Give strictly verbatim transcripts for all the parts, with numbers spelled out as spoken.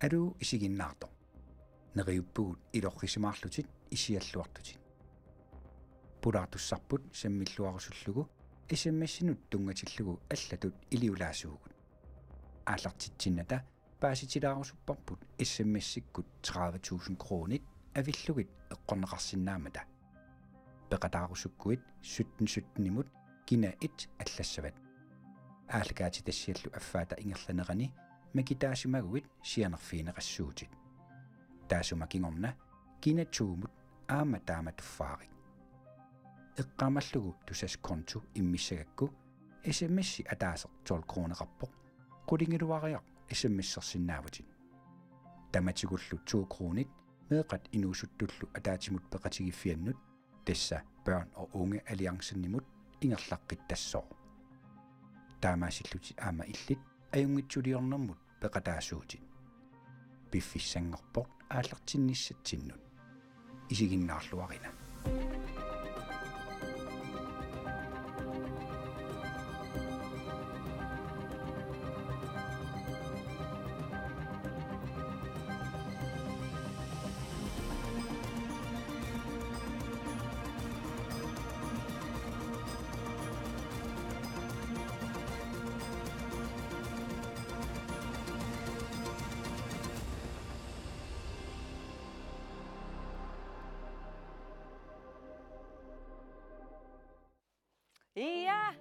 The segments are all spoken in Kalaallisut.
Aluu isiginnaartoq. Neriuppugut ilorrisimaarlutit issialluartutit. Pulaartussarput sammilluarusullugu S M S-inut tunngatillugu allatut iliulaasuugut. Aallartitsinnata paasitilaarusupparput S M S-ikkut tredive tusind kronit avillugit eqqorneqarsinnaammata. Peqataarusukkuit sytten sytten-imut kina et allassavat. Aallakaatitassiallu affaata ingerlanerani makitaasimaguit sianerfigineqassuutit. Taassuma kingorna kina to-mut aamma taama tuffaarik. Eqqaamallugu Tusass konto immissagakku S M S-i ataaseq tolv kroneqarpoq, qulingiluariaq S M S-ersinnaavutit. Tamatigullu to kronit meeqqat inuusuttullu ataatsimut peqatigiffiannut, tassa Børn og Unge Alliancen-imut, ingerlaqqittassooq. Taamaasillutit aamma illit ajunngitsuliornermut peqataasuutit. Piffissanngorpoq aallartinnissatsinnut. Isiginnaarluarina. Ia,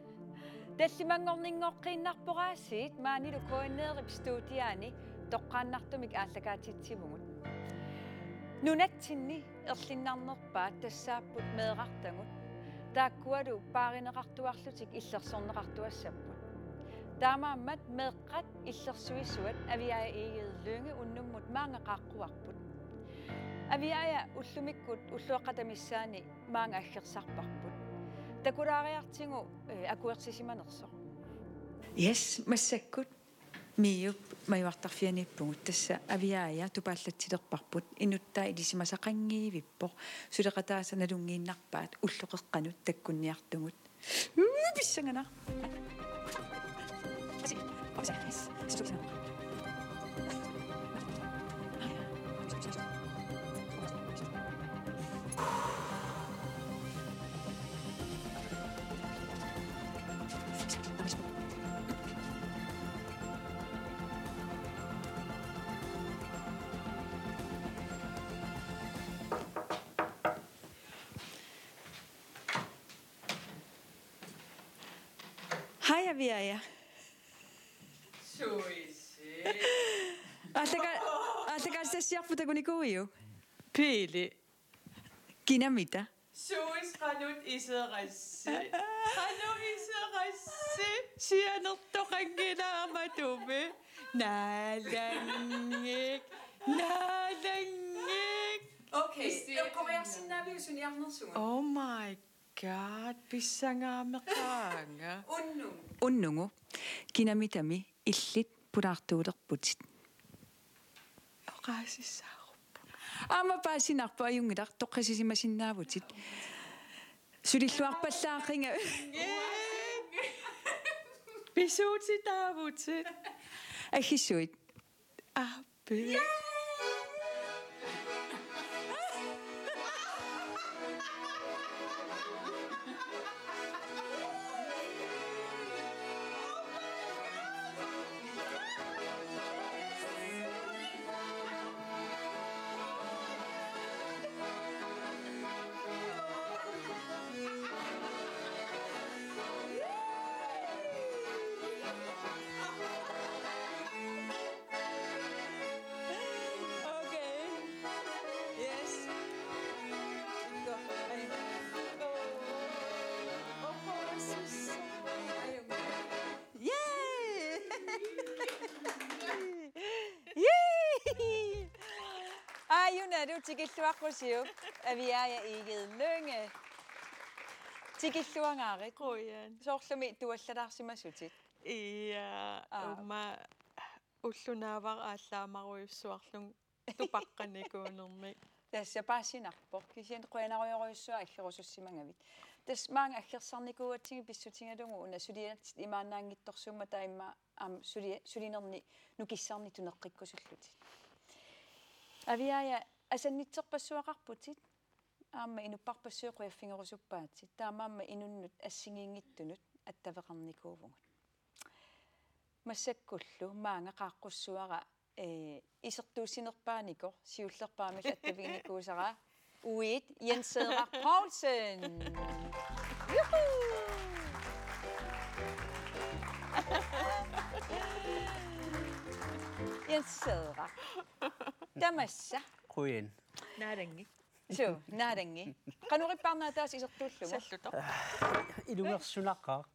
tallimanngorninngoqqiinnarpoq aasiit, maanilu K N R-ip studiaani toqqaannartumik aallakaatitsivugut. Nunatsinni erlinnarnerpaat tassaapput meerartagut, taakkualu paarineqartuarlutik illersorneqartuassapput. Taamaammat meeqqat illersuisuat Aviaja Egede Lynge unnummut maanga qaaqquarput. Aviaja, ullumikkut ulloqeqqata missaani maanga aggersarparput. Takulaariartigu, eh, akuersisimanersoq. Yes, massakkut MIO-p majuartarfianiippugut, tassa Aviaja tupaallatsilerparput, inuttaa ilisimasaqanngivippoq, suleqataasa nalunngiinnarpaat ulloqeqqanut takkunniartugut. Uu, pissanganaq. Hej, Aviaja. Suisi. Aallaka-, aallakaatitassiarput takunikuuiuk? Pili. Kinamita? Suis, qanoq iserassi? Qanoq iserassi? Sianertoqanngilaq aamma tumi. Naalanngik. Naalanngik. Okay, eqqoriarsinnaaviuk suniarnersugut? Oh my God, pissangaameqaanga. Unnuk. Unnugu. Kinamitami illit pulaartuulerputit. Oqaasissaaruppunga. Aamma paasinarpoq, ajunngilaq, toqqissisimasinnaavatit. Sulilluarpallaaqinga. Pisuutitaavutit. Aggissuit. Aappi. Okay. Yes. Yay! Yay! Aajunalu tikilluaqqusiuk, Aviaja Egede Lynge. Tikilluangaarit. Qujan. Soorlumi tuallalaarsimasutit. Ia, Aa. Uumma ulloq naavara aallaammarujussuarlunga tupaqqanikuunermik. Tassa paasinarpoq. Kisianni qujanarujorujussuaq aggerusussimagavit. Tassa maanga aggersarnikuugatsigit pissutigalugu una suliatit imaannaanngitsorsuummata immaqa aamma suli-, sulinerni nukissarnik tuneqqikkusullutit. Aviaja, asannitsorpassuaqarputit, aamma inupparpassuit qujaffigerusuppaatit, taamaammat inunnut assigiinngitsunut attaveqarnikuuvugut. Massakkullu maanga qaaqqussavara, ee, isertuussinerpaanikoq siullerpaamik attaviginikuusara, uiit Jens Cederak Poulsen. Juhu! Jens Cederak. Tamassa. Qujan. Naalanngik. Suu, naalanngik. Qanoq ippa arnaat taas isertuullugu? Sallutoq. Ilungersunaqaaq.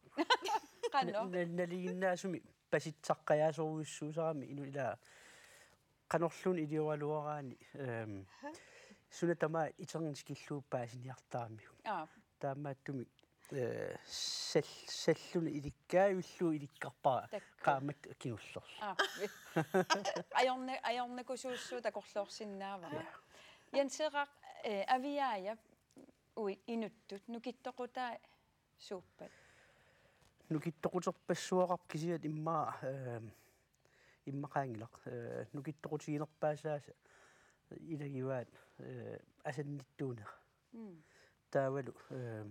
Qanoq? Na-, na-, nalinginnaasumik pasitsaqqajaasorujussuusarami inuit, ilaa, qanorluunniit ilioraluaraanni, ehm, suna tamaat iterneq tikillugu paasiniartaramiuk. Aap. Taamaattumik, eh, sal-, salluni ilikkaavillugu ilikkarpara. Takkua. Qaammatit kingullerlu. Aap. Ajorna-, ajornakusuussuuvoq takorloorsinnaavara. Ja. Jens Cederak, eh, Aviaja, uiit inuttut nukittoqutaa suuppat? Nukittoquterpassuaqarpoq, kisianni immaqa, ehm, immaqa qaangilaat, eh, nukittoqutiginerpaasaasa ilagivaat, eh, asannittuunera. Mm. Taavalu, eh,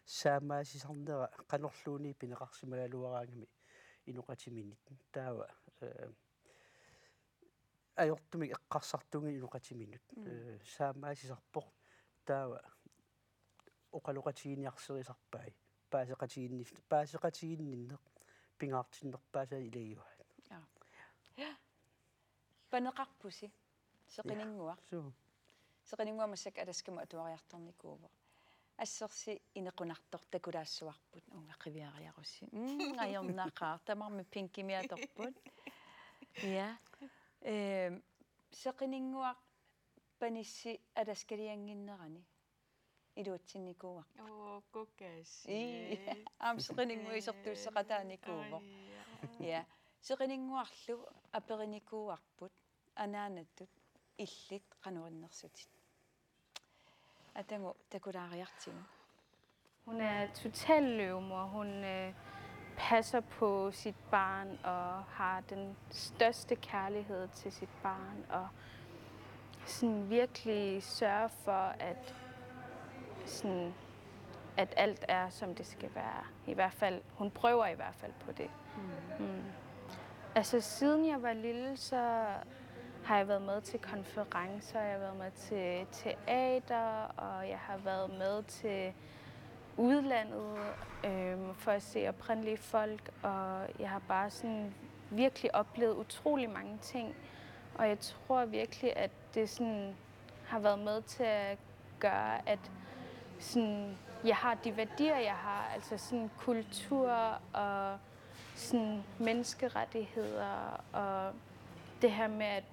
saammaasisarnera qanorluunniit pineqarsimagaluaraangami inoqatiminit. Taava, eh, ajortumik eqqarsartuunngilaq inoqatiminut. Mm. Eh, saammaasisarpoq, taava oqaloqatiginiarserisarpai. Paaseqatiginni-, paaseqatiginninneq pingaartinnerpaasaannik ilagivaat. Aap. Ja. Paneqarpusi. Seqininnguaq. Ja. Suu. Seqininnguaq massakkut Alaskami atuariartornikuuvoq. Assersi inequnartoq takulaassavarput, uunga qiviariarussi. Mm, ajornaqaaq. Tamarmik pinkimik atorput. Ja. Ehm, seqininnguaq panissi Alaskaliannginnerani iluatsinnikuuarput. Oo, kukasi. Ii, aamma seqininnguaq isertuusseqataanikuuvoq. Ai, ai. Ja. Seqininnguarlu aperinikuuarput anaanatut: Illit qanoq innersutit? Atagu takulaariartigu. Hun er total løvemor. Hun, øh, passer på sit barn og har den største kærlighed til sit barn og sådan virkelig sørger for, at, sådan, at alt er, som det skal være. I hvert fald, hun prøver i hvert fald på det. Mm. Mm. Altså, siden jeg var lille, så har jeg været med til konferencer, jeg har været med til teater, og jeg har været med til udlandet, øhm, for at se oprindelige folk, og jeg har bare sådan virkelig oplevet utrolig mange ting. Og jeg tror virkelig, at det sådan har været med til at gøre, at sådan, jeg har de værdier, jeg har, altså sådan kultur og sådan menneskerettigheder og det her med at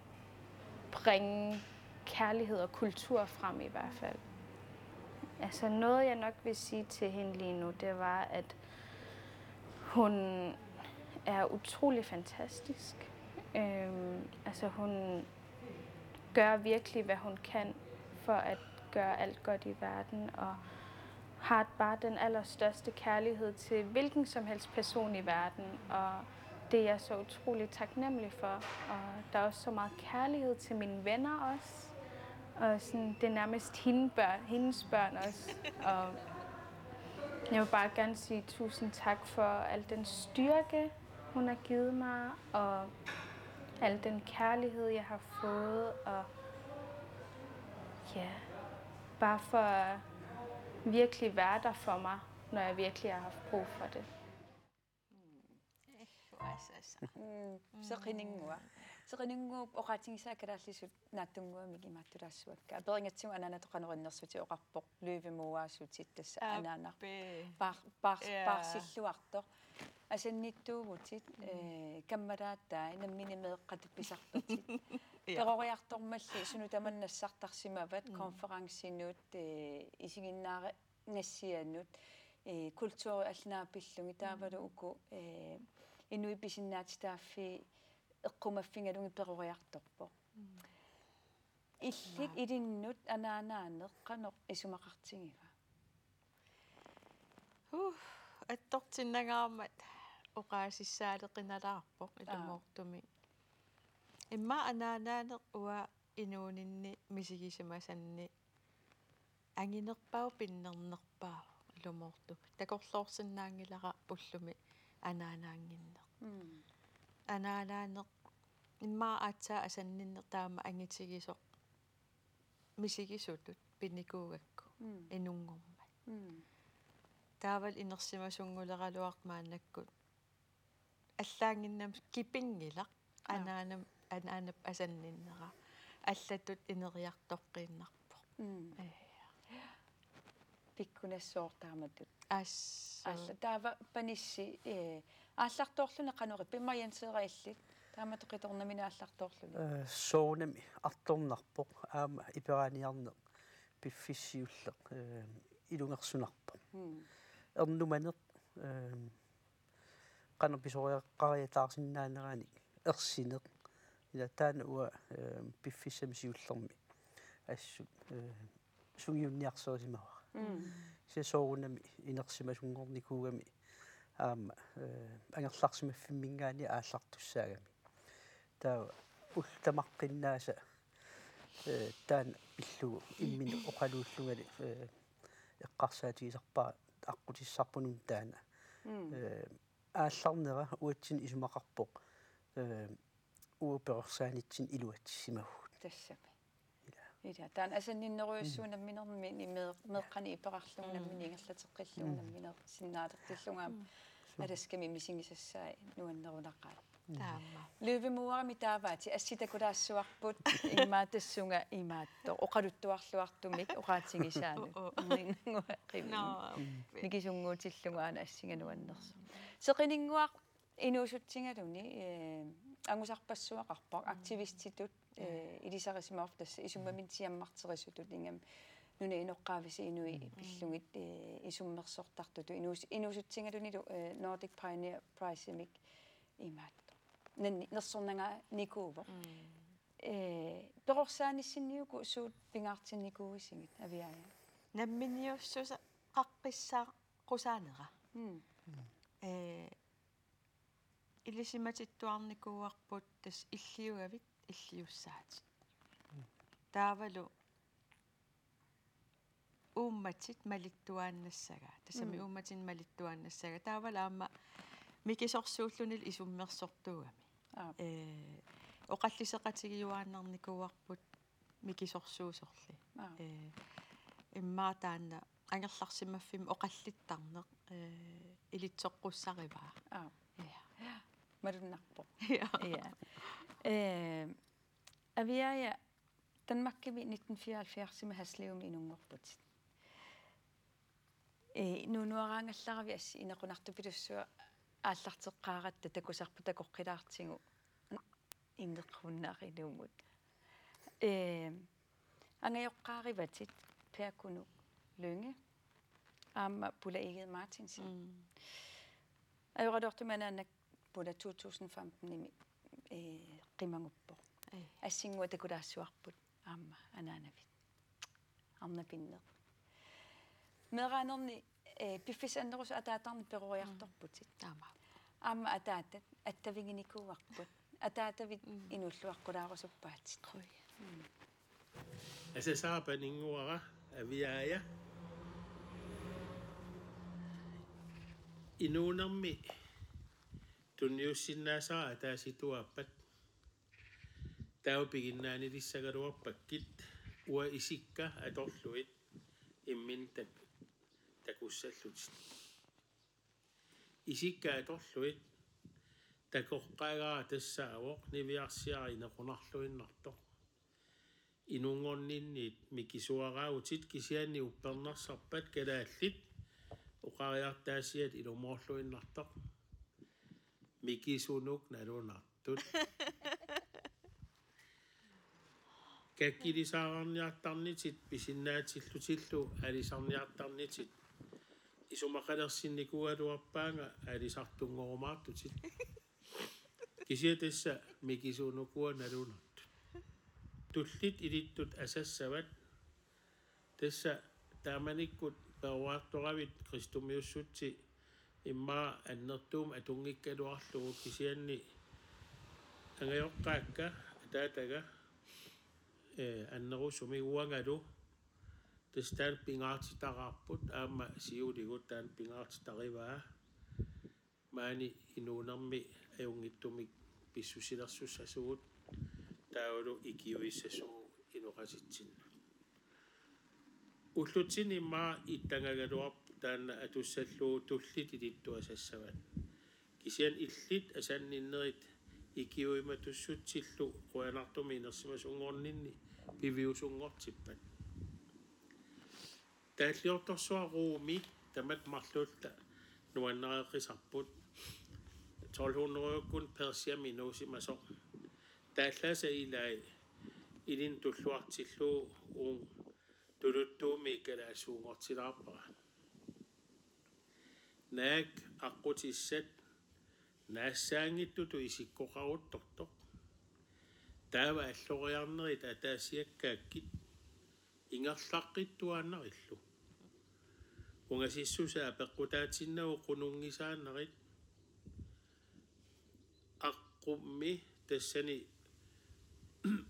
bringe kærlighed og kultur frem i hvert fald. Altså noget, jeg nok vil sige til hende lige nu, det var, at hun er utrolig fantastisk. Øhm, altså hun gør virkelig, hvad hun kan for at gøre alt godt i verden, og har bare den allerstørste kærlighed til hvilken som helst person i verden, og det er jeg så utrolig taknemmelig for. Og der er også så meget kærlighed til mine venner også, og sådan, det er nærmest hende børn, hendes børn også. Og jeg vil bare gerne sige tusind tak for al den styrke, hun har givet mig, og al den kærlighed, jeg har fået, og ja, bare for at virkelig være der for mig, når jeg virkelig har haft brug for det. Mm, seqininnguaq. Seqininnguup oqaatigisaa kalaallisut naatsunnguamik imaattulaassavakka. Aperigatsigu anaanatut qanoq innersutit oqarpoq, løvemoruaasutit, tassa anaanaq. Aappi. Paar-, paar-, ja, paarsilluartoq. Asannittuuvutit, mm, eh, kammalaatai, nammineq meeqqat pisarpatit. Ja. Peroriartormalli sunut tamanna nassartarsimavat, mm, konferencinut, eh, isiginnaara-, ngassianut, eh, kulturi allanaa pillugit taavalu, mm, uku, eh, inuit pisinnaatitaaffii eqqumaffigalugit peroriartorpoq. Mm. Illit, aap, ilinnut anaanaaneq qanoq isumaqartigiva? Huh, attortinnangaarmat oqaasissaaleqinalaarpoq, aap, ilumoortumik. Immaqa anaanaaneq uanga inuuninni misigisimasanni anginerpaavoq pinnernerpaavoq ilumoortumik. Takorloorsinnaanngilara ullumi anaanaannginneq. Mm. Anaanaaneq immaqa aatsaat asanninneq taama angitigisoq misigisutut pinikuugakku Mm. inunngormat. Mm. Taavalu inersimasunnguleraluartoq maannakkut allaannginnami kipinngilaq. Aa. Anaanam-, anaanap asanninnera. Allatut ineriartoqqiinnarpoq. Mm. Ee. Pikkunassaaq taamatut. Assut. Alla taava panissi, ee, aallartoorluni qanoq ippa, immaqa Jenseera illit. Taamatut qitornamini aallartoorluni. Ee, soorunami artornarpoq aamma iperaaniarneq piffissaq siulleq, ee, ilungersunarpoq. Mm. Ernumaneq, ee, qanoq pisoriaqariataarsinnaaneranik ersineq. Ila taanna uanga, ee, piffissami siullermi assut, ee, sungiunniarsarisimavara. Mm. Kisianni soorunami inersimasunngornikuugami aamma, ee, angerlarsimaffimminngaanniit aallartussaagami. Taava ullut tamaqqinnaasa, ee, taanna pillugu imminut oqaluullungali, ee, eqqarsaatigisarpara aqqutissarput una taanna. Mm. Ee, aallarnera uatsinnut isumaqarpoq, ee, uagut perorsaanitsinni iluatsissimavugut. Tassami. Ila. Ila. Taanna asanninnerujussuuvoq Mm. namminermi ni mee-, meeqqanik iperarlugu Mm. nammineq ingerlateqqillugu Mm. nammineq sinnaalertillugu aamma Mm. alaskami misigisassai nuannerunaqaaq. Mm. Taama. Løvemuurami taavaatit assit takulaassuarput immaqa tassunga imaattoq oqaluttuarluartumik oqaatigisaanut. Oo, oo. Ninnguaqim. Nå. Mm. Mikisunnguutillugu aana assinga nuannersoq. Seqininnguaq inuusutsigaluni, ee, angusarpassuaqarpoq, Mm. aktivistitut, ee, ilisarisimavarput tassa isummamik siammarterisutut ingammik nunap inoqqaavisa inuit Mm. pillugit, ee, isummersortartutut inuus-, inuusutsigalunilu, ee, Nordic Pioneer Prize-imik imaattoq. Nanni nersornangaanikuuvoq. Mm. Ee, perorsaanissinnit uku suut pingaartinnikuuisigit, Aviaja? Namminiussuseqaqqissaaqqusaanera. Mm. Ee, ilisimatittuarnikuuarput tassa illiugavit illiussaatit. Taavalu uummatit malittuaannassagai. Tassami Mm. uummatinnik malittuaannassagai. Taavalu aamma mikisorsuullunilu isummersortuugami. Aap. Ee, oqalliseqatigiuaannarnikuuarput mikisorsuusorli. Aap. Ee, immaqa taanna angerlarsimaffimmi oqallittarneq, ee, ilitsoqqussarivaa. Aap. Ja. Ja. Malunnarpoq. Ja. Ja. Ee, Aviaja, Danmarkimi nitten fireoghalvfjerdsimi Haslevimi inunngorputit. Ee, nuunuaraangallaravit assit inequnartupilussuaq aallarteqqaaratta takusarput takoqqilaartigu inneqqunnarinummut. Ee, angajoqqaarivatit Per Kunuk Lynge aamma Pula Egede Martinsen. Mm. Ajoraluartumik anaanap Pula to tusind femten-imi, ee, qimaguppoq. Ee. Assinnguaq takulaassuarput aamma anaanavit. Arnapinneq. Meeraanerni, ee, piffissaq annerusumik ataatarneq peroriartorputit. Mm. Aamma. Aamma ataatat attaviginikuuarput. Ataatavit Mm. inuulluaqqulaarusuppaatit. Qujan. Mm. Asasaarpaninnguara Aviaja. Inuunermi tunniussinnaasara ataatituaappat. Taava piginnaanilissagaluarpakkit uanga isikka atorlugit imminut tak-, takussallutit. Isikka atorlugit takoqqaagara tassaavoq niviarsiaraq inequnarluinnartoq. Inunngorninniit mikisuaraavutit kisianni uppernarsarpat kalaallit oqariartaasiat ilumoorluinnartoq. Mikisunut nalunartut. Kakkilisaarniartarnitit pisinnaatillutillu aalisarniartarnitit. Isumaqalersinnikuugaluarpaanga aalisartunngorumaartutit. Kisianni tassa mikisunukua nalunartut. Tullit ilittut asassavat. Tassa taamanikkut peroriartoravit kristumiussutsi immaqa annertuumik atunngikkaluarlugu kisianni angajoqqaakka ataataga eh, annerusumik uangalu tassa taanna pingaartitaraarput aamma siuligut taanna pingaartitarivaa maani inuunermi ajunngitsumik pissusilersussasugut taavalu ikiuissasugut inoqatitsinnut. Ullutsinni immaqa itsangagaluarpoq taanna atussallugu tulliit ilittut asassavat. Kisianni illit asanninnerit ikiuimatussutsillu qujanartumik inersimasunngorninni piviusunngortippat. Taalliortorsuaq Romi tamatta marluulluta nuannareqqisarput. Tolv hundrede-kkut Persiami inuusimasoq. Taallaasa ilai ilinnut tulluartillugu uunga tuluttuumi kalaallisuunngortilaarpara. Naak aqqutissat naassaanngitsutut isikkoqaruttortoq. Taava alloriarnerit ataasiakkaakkit ingerlaqqittuaannarillu. Ungasissusaa peqqutaatinnagu qununngisaannarit. Aqqummi tassani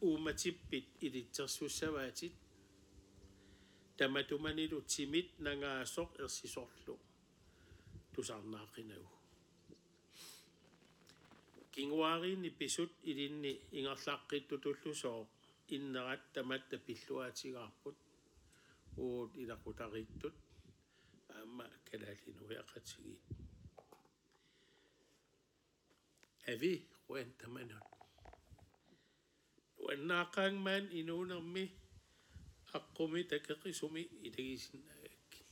uummatippit ilitsersussavaatit. Tamatumanilu timit nangaasoq ersisorlu tusarnaaqqinagu. Kinguaariinni pisut ilinni ingerlaqqittutullusooq innerat tamatta pilluaatigaarput uagut ilaqutariittut aamma Kalaallit Nunaqqatigiit. Avi, qujan tamanut. Nuannaaqaanga maani inuunermi aqqumi takeqisumi ilagisinnaagakkit.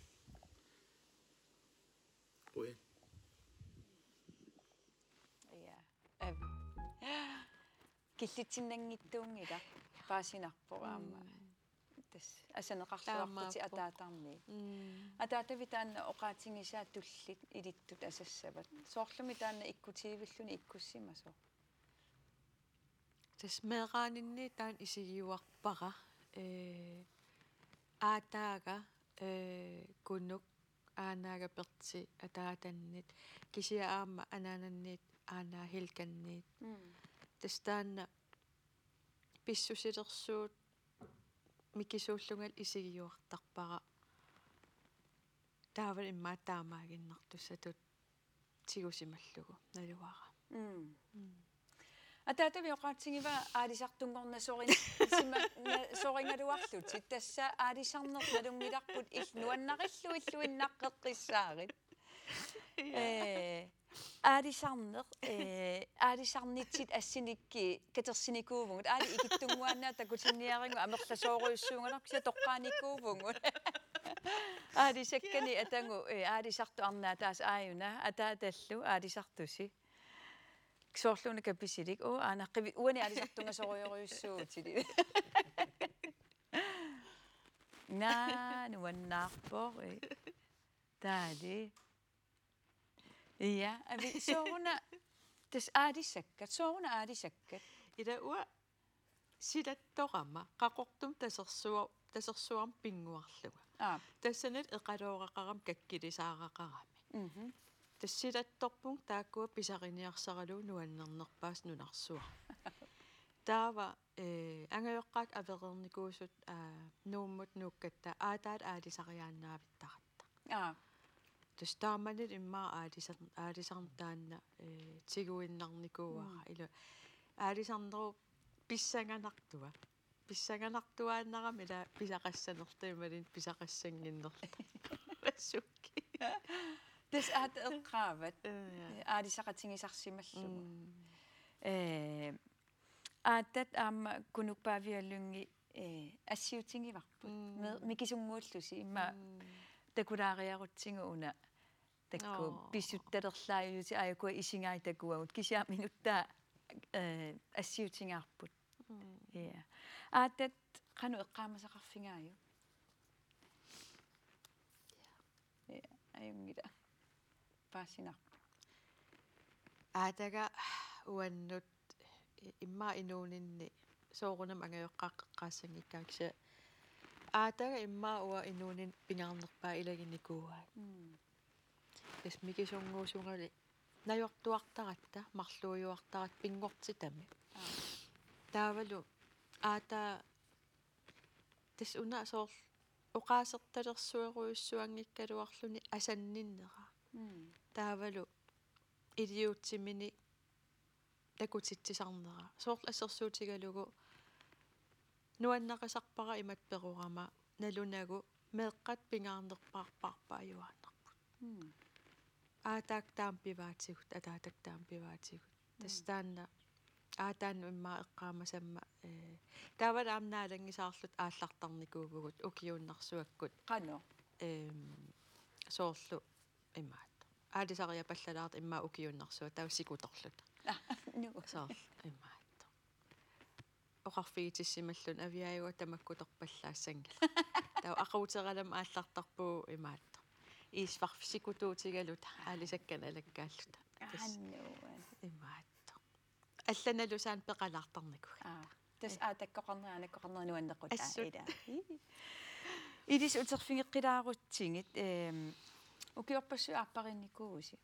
Qujan. Ja. Avi. Killitsinnanngitsuunngilaq paasinarpoq aamma. Mm. Tassa asaneqarluarputit. Taamaappoq. Ataatarmiit. Mm. Ataatavit taanna oqaatigisaat tulliit ilittut asassavat. Soorlumi taanna ikkutiivilluni ikkussimasoq. Tassa meeraaninni taanna isigiuarpara, ee, aataaga, ee, Kunuk, aanaaga Perti, ataatannit, kisianni aamma anaanannit, aanaa Helganniit. Mm. Tassa taanna pissusilersuut mikisuullungalu isigiuartarpara. Taavalu immaqa taamaaginnartussatut tigusimallugu naluara. Mm. Mm. Ataatavit oqaatigivaa aalisartunngornasorin-, sima-, na-, sorigaluarlutit. Tassa aalisarneq nalunngilarput il-, nuannarilluilluinnaqqeqqissaarit. Ja. Ee, aalisarneq, ee, aalisarnitsit assinikkit katersinikuuvugut. Aali ikittunnguaannaa takutinniarigut amerlasoorujussuugaluarput kisianni toqqaanikuuvugut. Aalisakkanik atagu, ee, aalisartut arnat ataaseq aajuna, ataatallu aalisartusi. Soorlu una kapisilik, uu, aana qivi-, uani aalisartungasorujorujussuuvutit. Naa, nuannaarpoq, ee. Taali. Ja, avi, sooruna, tassa aalisakkat, sooruna aalisakkat? Ila uanga silattorama, Qaqortumi tasersua-, tasersuarmi pinnguarlunga. Aap. Tassanilu eqalooraqarama kakkilisaaraqarami. Mhm. Tassa silattorpunga taakkua pisariniarsaralugu nuannernerpaasut nunarsuaq. Taava, ee, angajoqqaat avereernikuusut, aa, Nuummut nuukkatta aataalu aalisariaannavittaratta. Aa. Tassa taamanilu immaqa aalisar-, aalisarneq taanna, ee, tiguinnarnikuuara. Mm. Ila aalisarnerup pissanganartua. Pissanganartuaannarami ila pisaqassanerluta imaluunniit pisaqassannginnerluta. Sukki. Tassa aatsaat eqqaavat. Ja. Aalisaqatigisarsimallugu. Mm. Ee, aatsaat aamma Kunuk Pavia Lynge, ee, assiutigivarput. Mm. Me-, mikisunnguullusi immaqa. Mm. Takulaariarutsigu una. Taakku. Oo. Pisuttalerlaajuutit aajukua isigai takuagut. Kisianni minuttaa, ee, assiutigaarput. Mm. Ja. Aatsaat qanoq eqqaamasaqarfigaajuk? Ja, ajunngilaq. Paasinarpoq. Aataga uannut i-, immaqa inuuninni soorunami angajoqqaat qeqqaassanngikkaat kisianni aataga immaqa uanga inuuninni pingaarnerpaaq ilaginikuuaat. Mm. Tassa mikisunnguusungali najortuartaratta, marluujuartaratta pinngortitami. Aa. Taavalu aataa Tassa una soorlu oqaasertalersuerujussuanngikkaluarluni asanninnera. Mm. Taavalu iliuutsimini takutitsisarnera. Soorlu assersuutigalugu nuannarisarpara imatut perorama nalunagu meeqqat pingaarnerpaarpaarpaajuaannarput. Mm. Aataakka taama pivaatigut, ataataakka taama pivaatigut. Tassa taanna, aataannut immaqa eqqaamasamma, eh, taavalu aamma naalanngisaarluta aallartarnikuuvugut ukiuinnarsuakkut. Qanoq? Ehm, soorlu imaattoq. Aalisariapallalaartut immaqa ukiuinnarsuaq taava sikutorluta. Ah, nu. Soorlu imaattoq. Oqarfigitissimalluni aviaajuga tamakkutorpallaassanngilaq. Taava aquuteralami aallartarpugut imaattoq. Iisvarfi sikutuutigaluta aalisakkanik alakkaalluta. Tassa. Aannua. Imaattoq. Allanalusaan peqalaartarnikuugatta. Aa. Tassa, eh, aataakkoqarnera, aanaakkoqarnera nuannequtaa. Assut. Ila. Ii. Ilissi uterfigeqqilaarutsigit, ehm, ukiorpassuit aappariinnikuuvusi.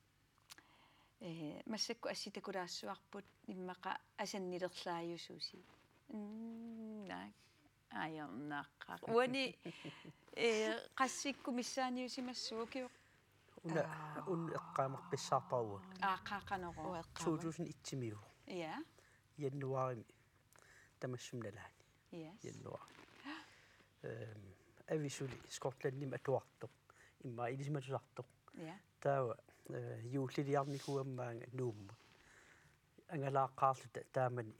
Eh, massakkut assit takulaassuarput immaqa asannilerlaajususi. Mm, naak. Ajornaqaaq. Uani, eh, qassikkut missaaniusimassuk ukioq? Una, aa, una eqqaamarpassaarpara uanga. Aa, qaa-, qanoq? Uanga eqqaama-. To tusind et-imiu. Ja. Januaarimi. Tamassuma nalaani. Yes. Januaari. Ehm, avisuli Skotlandimi atuartoq. Immaqa ilisimatusartoq. Ja. Taava, eh, juulliliarnikuugama maanga Nuummut. Angalaaqqaarluta taamani.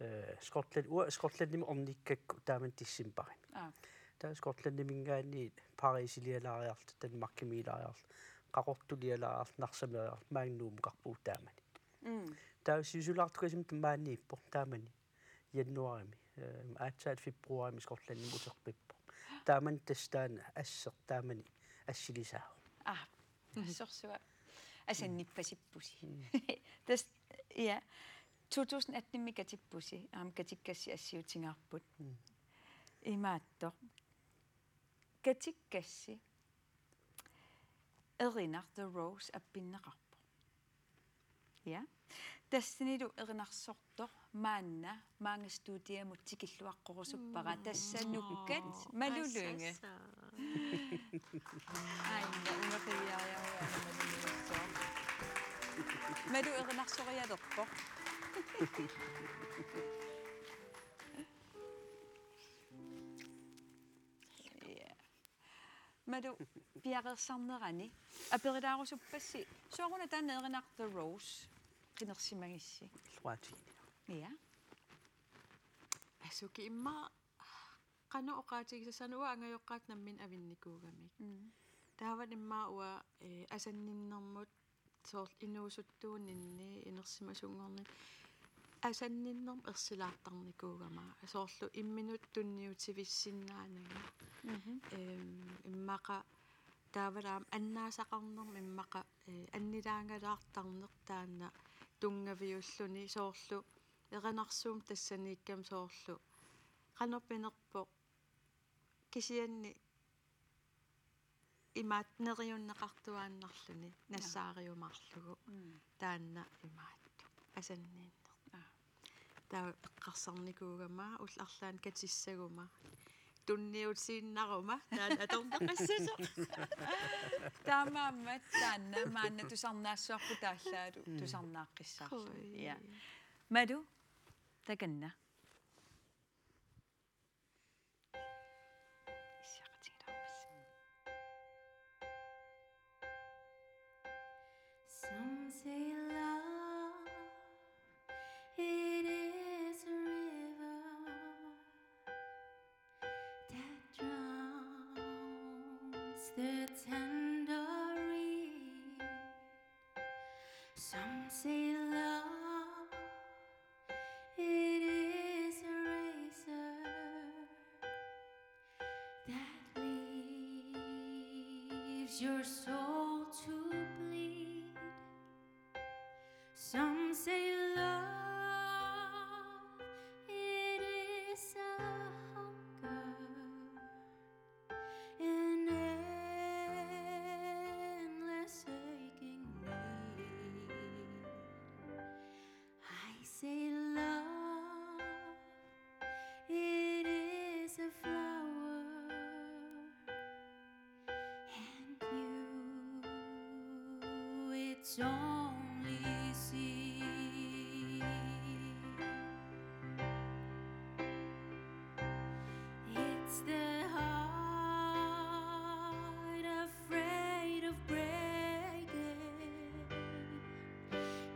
Eh, Skotland, uanga Skotlandimi ornikkakku taamani decembarimi. Aa. Taava Skotlandiminngaanniit Parisilialaariarluta, Danmarkimiilaariarluta, Qaqortulialaariarluta, Narsamiilaariarluta, maanga Nuummukarpugut taamani. Mm. Taava sivisulaartukasimik maaniippoq taamani januaarimi. Eh, aatsaat februaarimi Skotlandimi uterpippoq. Taamani tassa taanna asseq taamani assilisaavoq. Ah, assorsuaq. Asannippasippusi. Mm. Tassa, ja. To tusind attenimi katippusi, aamma katikkassi assiutigaarput. Mm. Imaattoq. Katikkassi Erinaq The Rose appinneqarpoq. Ja. Tassanilu erinarsortoq maanna maanga studiamut tikilluaqqorusuppara. Mm. Tassa nukkat. Oh, Malu Lynge. Assasaa. Aajuna, una qiviariaruaana Malu Lynge. Malu erinarsorialerpoq. Ja. Malu piareersarnerani. Aperilaarusuppassi. Sooruna taanna Erinaq The Rose qinersimagissi? Illuaatigineq. Ja. Asuki immaqa qanoq oqaatigisassaanera, uanga angajoqqaatut nammineq avinnikuugamik. Mm. Taava immaqa uanga, eh, asanninnermut soorlu inuusuttuuninni inersimasunngorninni asanninnermut ersilaartarnikuugama. Soorlu imminut tunniutivissinnaananga. Mhm. Ehm, immaqa taavalu aamma annaasaqarnermut immaqa, eh, annilaangalaartarneq taanna tunngaviulluni soorlu erinarsuummik tassaniikkama soorlu qanorpiaq pinerpoq kisianni imaattoq neriunneqartuaannarluni. Jaa. Nassaariumaarlugu. Mm. Taanna imaattoq asanninneq. Aa. Taava eqqarsarnikuugama ullut arlaanni katissaguma tunniutiinnaruma taanna atorneqassasoq. Taamaammat taanna maanna tusarnaassuarput taallaalu. Mm. Tusarnaaqqissaarluni. Qoi. Ja. Malu, takanna. Some say love, it is a river that drowns the tender reed. Some say love, it is a razor that leaves your soul to bleed. Some say love, it is a hunger, an endless aching need. I say love, it is a flower only see. It's the heart afraid of breaking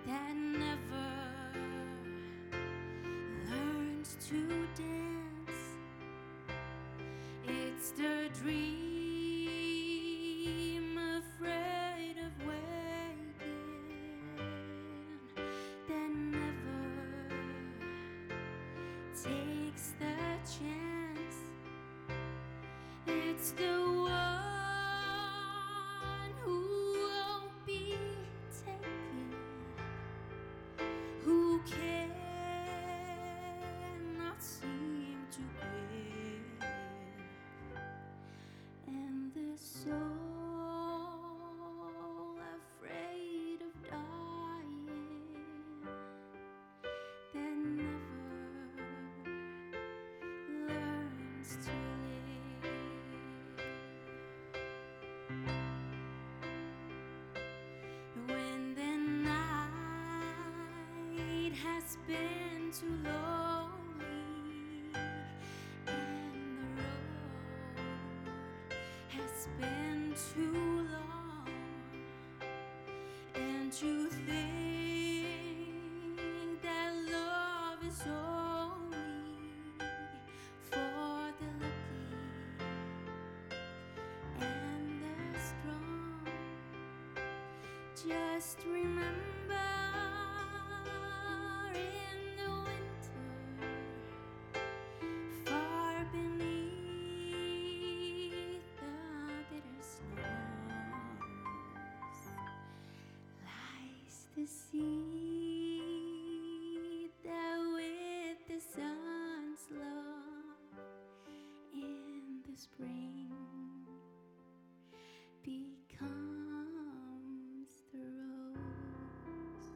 that never learns to dance. It's the dream afraid of waking that never takes the chance. It's the one who won't be taken, who cannot seem to give, and the soul afraid of dying that never learns to live. When the night has been too lonely and the road has been too long, and you think that love is only for the lucky and the strong. Just remember, in the winter, far beneath the bitter snows, lies the seed that with the sun's love in the spring becomes the rose.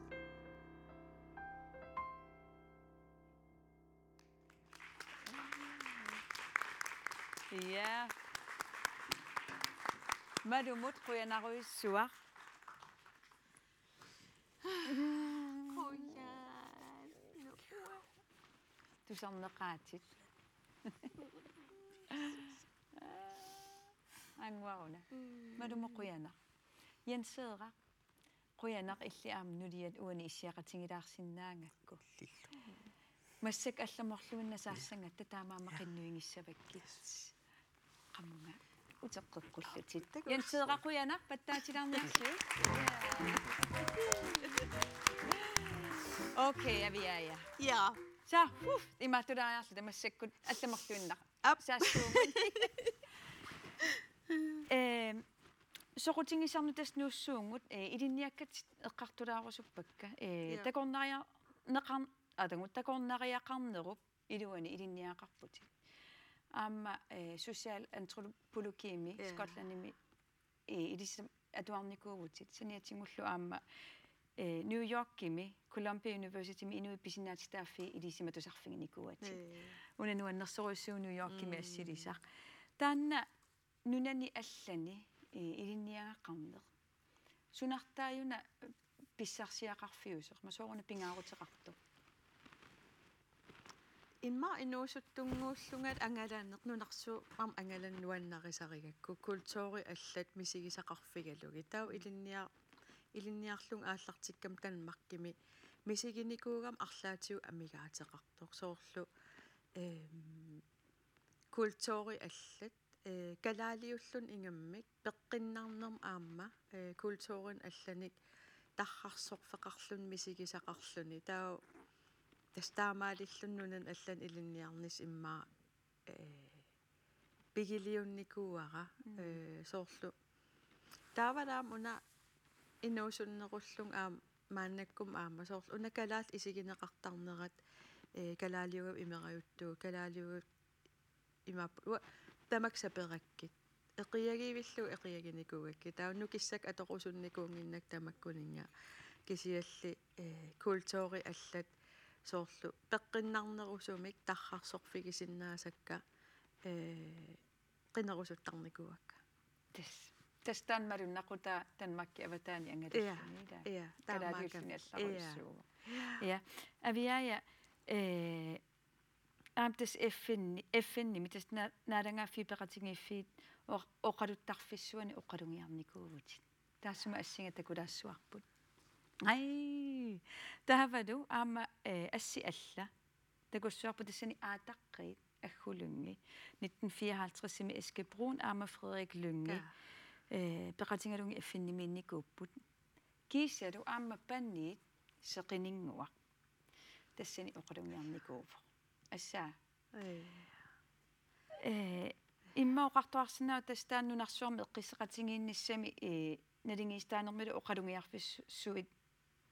Ja. Malumut qujanarujussuaq. Qujan. Tusarneqaatit. Annguaruna. Mm. Malumut qujanaq. Jens Frederik, qujanaq illit aamma nuliat uani issiaqatigilaarsinnaagakku. Massakkut allamorluinnassagatta taamaammat qinnuigissavakkit. Qamunga uteqqeqqullutit. Takuss. Jens Frederik, qujanaq pattaatilaarniarsiuk. Okay, aviaja. Ja. Sa, uff, imaattulaariarluta massakkut allamorluinnaq. Aap. Saassuummat. Ehm, soqutigisannut tassa nuussuugut, eh, ilinniakkatit eqqartulaarusuppakka. Eh, ja. Takornariarneqar-, atagu takornariaqarnerup iluani ilinniagaqarputit. Aamma, eh, socialantropologiimi, ja, Skotlandimi, eh, ilissi- atuarnikuuvutit. Saniatigullu aamma, eh, New Yorkimi, Columbia Universitymi inuit pisinnaatitaaffii ilisimatusarfiginikuuatit. Ee. Una nuannersorujussuuvoq New Yorkimi, mm, assilisaq. Taanna nunani allani, eh, ilinniagaqarneq. Sunartaajuna pissarsiaqarfiusoq, aamma sooruna pingaaruteqartoq? Immaqa inuusuttunnguullunga angalaneq, nunarsuup aamma angalaneq nuannarisarigakku, kulturi allat misigisaqarfigalugit. Taava ilinniar-, ilinniarlunga aallartikkama Danmarkimi misiginikuugama arlaatigut amigaateqartoq. Soorlu, ehm, kulturi allat, eh, kalaaliulluni ingammik peqqinnarnermut aamma, eh, kulturinut allanik tarrarsorfeqarluni misigisaqarluni. Taava tassa taamaalilluni nunanut allanut ilinniarnissaq immaqa, eh, pigiliunnikuuara, mm, eh, soorlu. Taavalu aamma una inuusunnerullunga aamma maannakkut aamma soorlu una kalaallit isigineqartarnerat, eh, kalaaliugavit imerajuttugut, kalaaliugavit imaappoq, uanga tamakku saperakkit. Eqiagivillugu eqiaginikuugakkit. Taava nukissakka atorusunnikuunnginnakkit tamakkuninnga. Kisianni, eh, kulturi allat soorlu peqqinnarnerusumik tarrarsorfigisinnaasakka, eh, qinerusuttarnikuuakka. Tassa. Tassa taanna malunnaqutaa Danmarkip avataani angalalluni, ilaa. Ja, taamaakka. Kalaaliulluni allarujussuuvoq. Ja. Ja. Aviaaja, eh, aamma tassa F N, F N-imi tassa na-, naalagaaffiit peqatigiiffiit oq-, oqaluttarfissuani oqalugiarnikuuvutit. Taassuma assinga takulaassuarput. Ai. Taavalu aamma, eh, assi alla. Takussuarput tassani Aataqqiit Aggulunngi. Nitten fireoghalvtreds-imi Eske Brun aamma Frederik Lynggi. Ja. Eh, peqatigalugit F N-imiinnikuupput. Kiisalu aamma Paniit Seqininnguaq. Tassani oqalugiarnikuuvoq. Assaa. Ai. Eh, immaqa oqartuarsinnaavoq tassa taanna nunarsuarmi eqqisseqatigiinnissami, eh, naligiissitaanermilu oqalugiarfissuit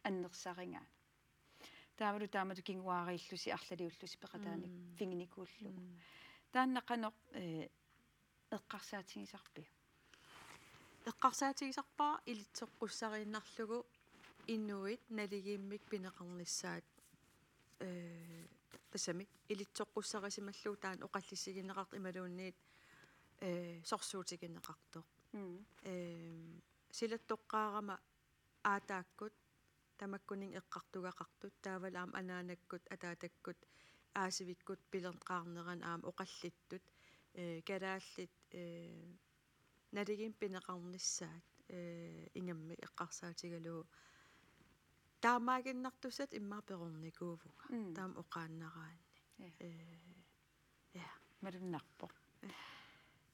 annersarigaat. Taavalu taamatut kinguaariillusi arlaliullusi peqataani Mm. piginikuullugu. Mm. Taanna qanoq, eh, eqqarsaatigisarpiuk? Eqqarsaatigisarpara ilitsoqqussariinnarlugu inuit naligiimmik pineqarnissaat, eh, tassami ilitsoqqussarisimallugu taanna oqallisigineqartoq imaluunniit, eh, sorsuutigineqartoq. Mm. Eh, silattoqqaarama aataakkut tamakkuninnga eqqartugaqartut, taavalu aamma anaanakkut, ataatakkut, aasivikkut pileqqaarnerani aamma oqallittut, eh, kalaallit, eh, naligiimmik pineqarnissaat, eh, ingammik eqqarsaatigalugu. Taamaaginnartussatut immaqa perornikuuvunga. Mm. Taama oqaannaraanni. Ja. Eh, Ja. Malunnarpoq. Ja.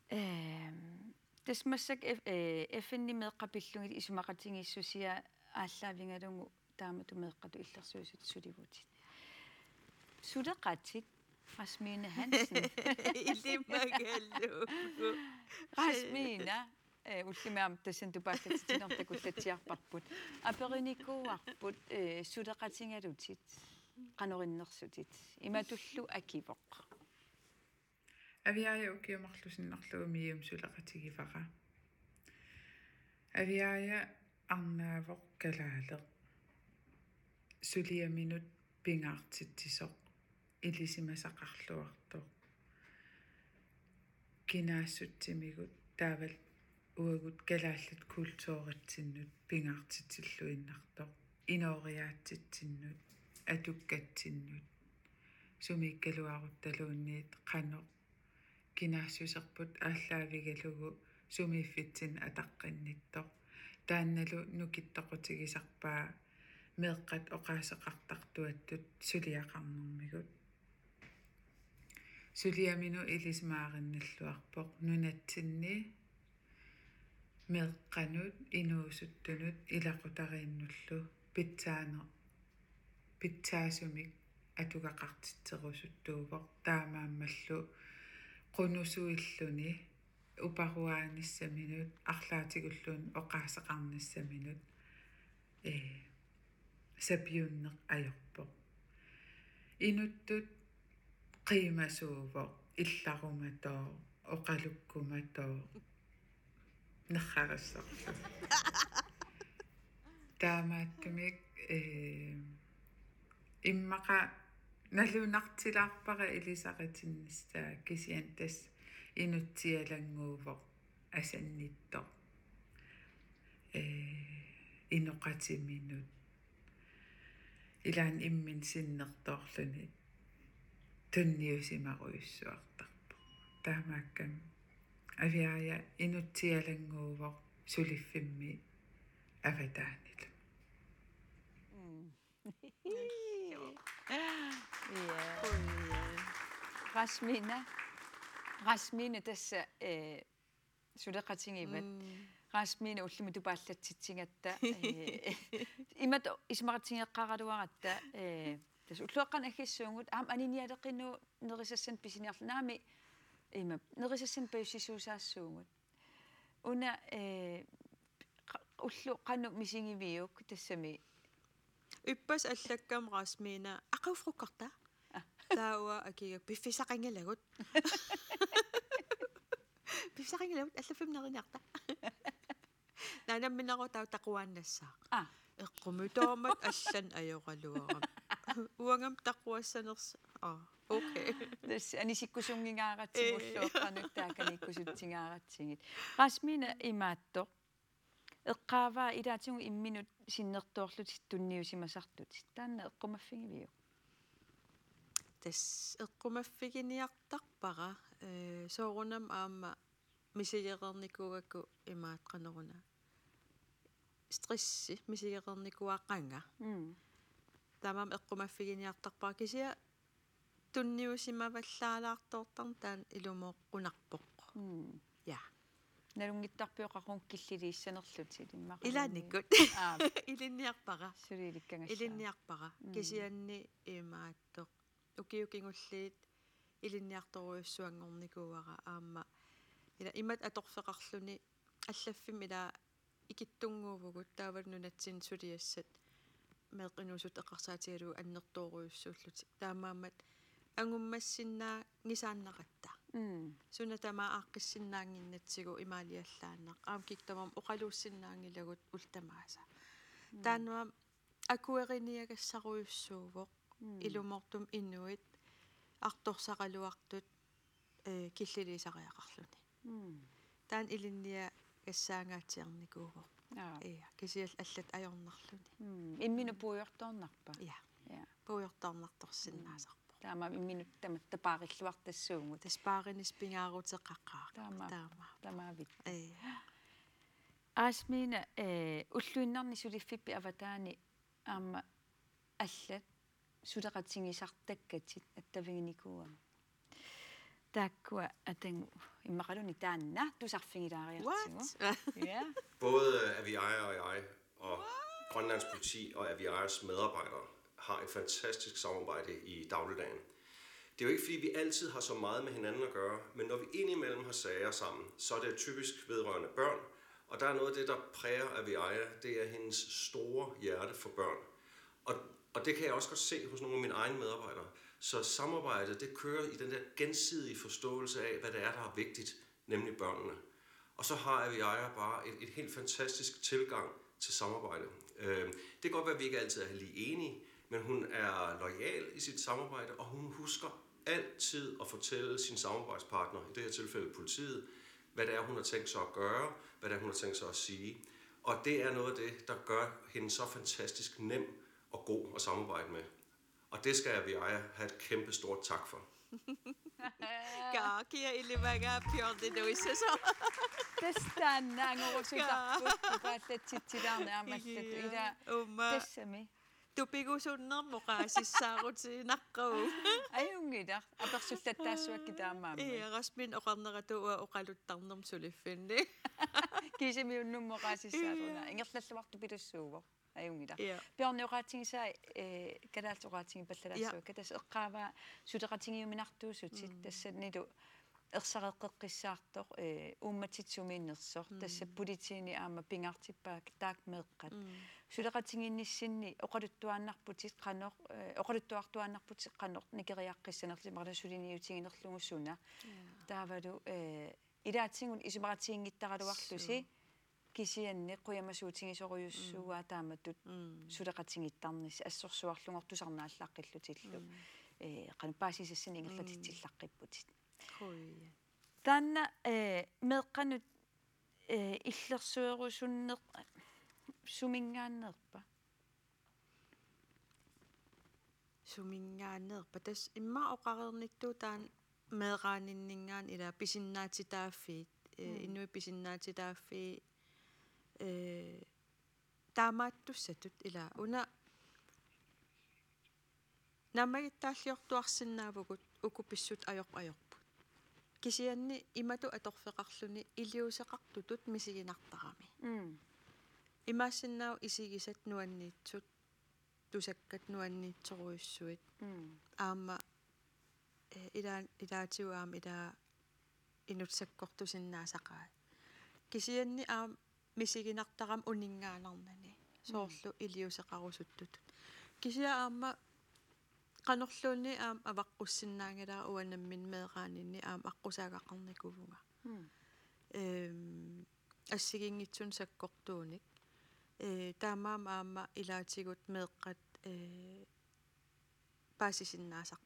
Ehm, tassa massakkut F-, eh, F N-imi meeqqat pillugit isumaqatigiissusia aallaavigalugu taamatut meeqqatut illersuisutut sulivutit. Suleqatit Rasmiina Hansen. Ilimagalugu. Rasmiina, eh, ullumi aamma tassani tupaallatsitsineq takullatsiarparput. Aperinikuuarput, eh, suleqatigalutit, qanoq innersutit. Imatullu akivoq. Aviaaja ukioq marluk sinnerlugu MIO-mi suleqatigivara. Aviaaja arnaavoq kalaaleq. Suliaminut pingaartitsisoq. Ilisimasaqarluartoq. Kinaassutsimigut taavalu uagut kalaallit kulturitsinnut pingaartitsilluinnartoq. Inooriaatsitsinnut, atukkatsinnut, sumiikkaluaruttaluunniit qanoq kinaassuserput aallaavigalugu sumiiffitsinni ataqqinnittoq. Taannalu nukittoqutigisarpaa meeqqat oqaaseqartartuattut suliaqarnermigut. Suliaminut ilisimaarinnilluarpoq nunatsinni meeqqanut inuusuttunut ilaqutariinnullu pitsaaner-, pitsaasumik atugaqartitserusuttuuvoq, taamaammallu qunusuilluni uparuaanissaminut arlaatigulluunniit oqaaseqarnissaminut, eh, sapiunneq ajorpoq. Inuttut qiimasuuvoq, illarumatooq, oqalukkumatooq, nerrarissarlu. Taamaattumik, eh, immaqa nalunartilaarpara ilisaritinnissaa, kisianni tassa inutsialannguuvoq asannittoq. Eh, inoqatiminut. Ilaanni imminut sinnertoorluni tunniusimarujussuartarpoq. Taamaakkami Aviaaja inutsialannguuvoq suliffimmi avataanilu. Mm. Ja. Rasmiina. Rasmiina tassa, eh, suleqatigivat. Mm. Rasmiina ullumi tupaallatsitsigatta, eh, imatut isumaqatigeeqqaaraluaratta, eh, tassa ulluaqqanik aggissuugut, aamma aninialeqinuup nerisassanik pisiniarlugu, naamik, ima, nerisassanik pajussisuusaassuugut. Una, eh, qa-, ulloq qanoq misigiviuk tassami? Ippassaq allakkami Rasmiina: "Aqagu frugorta?" Ah. Taava akigakku: "Piffissaqanngilagut." "Piffissaqanngilagut, allaffimmi neriniarta." Naak nammineq taava taquaannassaaq. Ah. Eqqumiitsoormat allanik ajoraluarami. Uangami taquassanersoq Aa, okay. Tassa anisikkusunngingaaratsigu. Ee. Ulloqeqqanut taakaniikkusutsigaaratsigit. Rasmina imaattoq. Eqqaavaa ilaatigut imminut sinnertoorlutit tunniusimasartutit. Taanna eqqumaffigiviuk? Tassa eqqumaffiginiartarpara, ee, soorunami aamma misigereernikuugakku imaat qanoruna. Stressi misigereernikuuara qanga. Mm. Taamaammat eqqumaffiginiartarpara kisianni tunniusimavallaalaartoortarneq taanna ilumoorunarpoq. Mm. Ja. Nalunngittarpioqarun killiliissanerlutit immaqa. Ilaannikkut. Aa. Ilinniarpara. Suli ilikkagassaaq. Ilinniarpara. Mm. Kisianni imaattoq. Ukiut kingulliit ilinniartorujussuanngornikuuara aamma. Ila imatut atorfeqarluni allaffimmi ila ikittunnguuvugut taavalu nunatsinni suliassat meeqqat inuusuttut eqqarsaatigalugit annertoorujussuullutik. Taamaammat angummassinnaanngisaannaratta. Mm. Suna tamaat aaqqissinnaannginnatsigu imaaliallaannaq. Aamma kikkut tamarmik oqaluussinnaanngilagut ullut tamaasa. Mm. Taanna akueriniagassarujussuuvoq. Mm. Ilumoortumik inuit artorsaqaluartut, ee, killiliisariaqarluni. Mm. Taanna ilinniagassaangaatsiarnikuuvoq. Aa. Ja, kisianni allat ajornarluni. Mm. Imminut puigortoornarpa? Ja. Ja. Puigortoornartorsinnaasarpoq. Mm. Taamaammat imminut tamatta paarilluartassuugut. Tassa paarinissaq pingaaruteqaqaaq. Taama-, taama. Taamaavit. Ja. Aasmiina, ee, ulluinnarni suliffippit avataani aamma allat suleqatigisartakkatit attaviginikuugamik. Taakkua atagu immaqaluunniit taanna tusarfigilaariartigu. What? Ja. Både Aviaja og jeg, og Grønlands Politi og Aviajas medarbejdere, har et fantastisk samarbejde i dagligdagen. Det er jo ikke, fordi vi altid har så meget med hinanden at gøre, men når vi indimellem har sager sammen, så er det typisk vedrørende børn. Og der er noget af det, der præger Aviaja, det er hendes store hjerte for børn. Og, og det kan jeg også godt se hos nogle af mine egne medarbejdere. Så samarbejdet, det kører i den der gensidige forståelse af, hvad det er, der er vigtigt, nemlig børnene. Og så har Aviaja bare et, et helt fantastisk tilgang til samarbejde. Øh, det kan godt være, at vi ikke altid er lige enige, men hun er loyal i sit samarbejde, og hun husker altid at fortælle sin samarbejdspartner, i det her tilfælde politiet, hvad det er, hun har tænkt sig at gøre, hvad det er, hun har tænkt sig at sige. Og det er noget af det, der gør hende så fantastisk nem og god at samarbejde med. Og det skal Aviaja have et kæmpe stort tak for. Kaakia ilivaga piordinuissasoq. Tassa taanna angorusutarput. Kaa. Upaallatsitsilaarneq aammallatut. Ila. Ila, uuma. Tassami. Tupigusunnermut oqaasissaarutiinnarpagut. Ajunngilaq, apersullattaassuakkit taamaammat. Ija, Rasmin oqarneratut uanga oqaluttarnermut suliffinni. Kiisami unnummut oqaasissaaruna. Ija. Ingerlalluartupilussuuvoq. Ajunngilaq. Ija. Bjørn oqaatigisaa, ee, kalaallisut oqaatigipallalaassuakka. Ija. Tassa eqqaavaa suleqatigiuminartuusutit. Mm. Tassanilu ersareqqeqqissaartoq, ee, uummatit sumiinnersoq, mm, tassa politiini aamma pingaartippaat taakku meeqqat. Mm. Suleqatigiinnissinni oqaluttuaannarputit qanoq, ee, oqaluttuartuaannarputit qanoq nikeriaqqissanerlusi, imaluunniit suliniutiginerlugu suna. Ja. Taavalu, ee, ilaatigut isumaqatiginngittaraluarlusi. Suu. Kisianni qujamasuutigisorujussuuaa, mm, taamatut, mm, suleqatigiittarnissi assorsuarlugooq tusarnaallaqqillutillu. Mm. Ee, qanoq paasisassanik ingerlatitsillaqqipputit. Mm. Qujan. Taanna, ee, meeqqanut, ee, illersuerusunneq suminngaanneerpa? Suminngaanneerpa? Tassa immaqa oqareernittut taanna meeraaninninngaanniit ila pisinnaatitaaffiit, ee, mm, inuit pisinnaatitaaffii, ee, taamaattussatut ila una naammagittaalliortuarsinnaavugut uku pissutsit ajorput ajorput. Kisianni imatut atorfeqarluni iliuuseqartutut misiginartarami. Mm. Imaassinnaavoq isigisat nuanniitsut, tusakkat nuanniitsorujussuit. Mm. Aamma, ee, ilaa-, ilaatigut aamma ilaa inuttut sakkortusinnaasaqaat. Kisianni aamma misiginartarami uninngaannarnani. Soorlu, mm, iliuuseqarusuttutut. Kisianni aamma qanorluunniit aamma avaqqussinnaanngilara uanga nammineq meeraaninni aamma aqqusaagaqarnikuvunga. Mm. Ehm, assigiinngitsunik sakkortuunik. Ee, taamaammat aamma ilaatigut meeqqat, ee, paasisinnaasar-,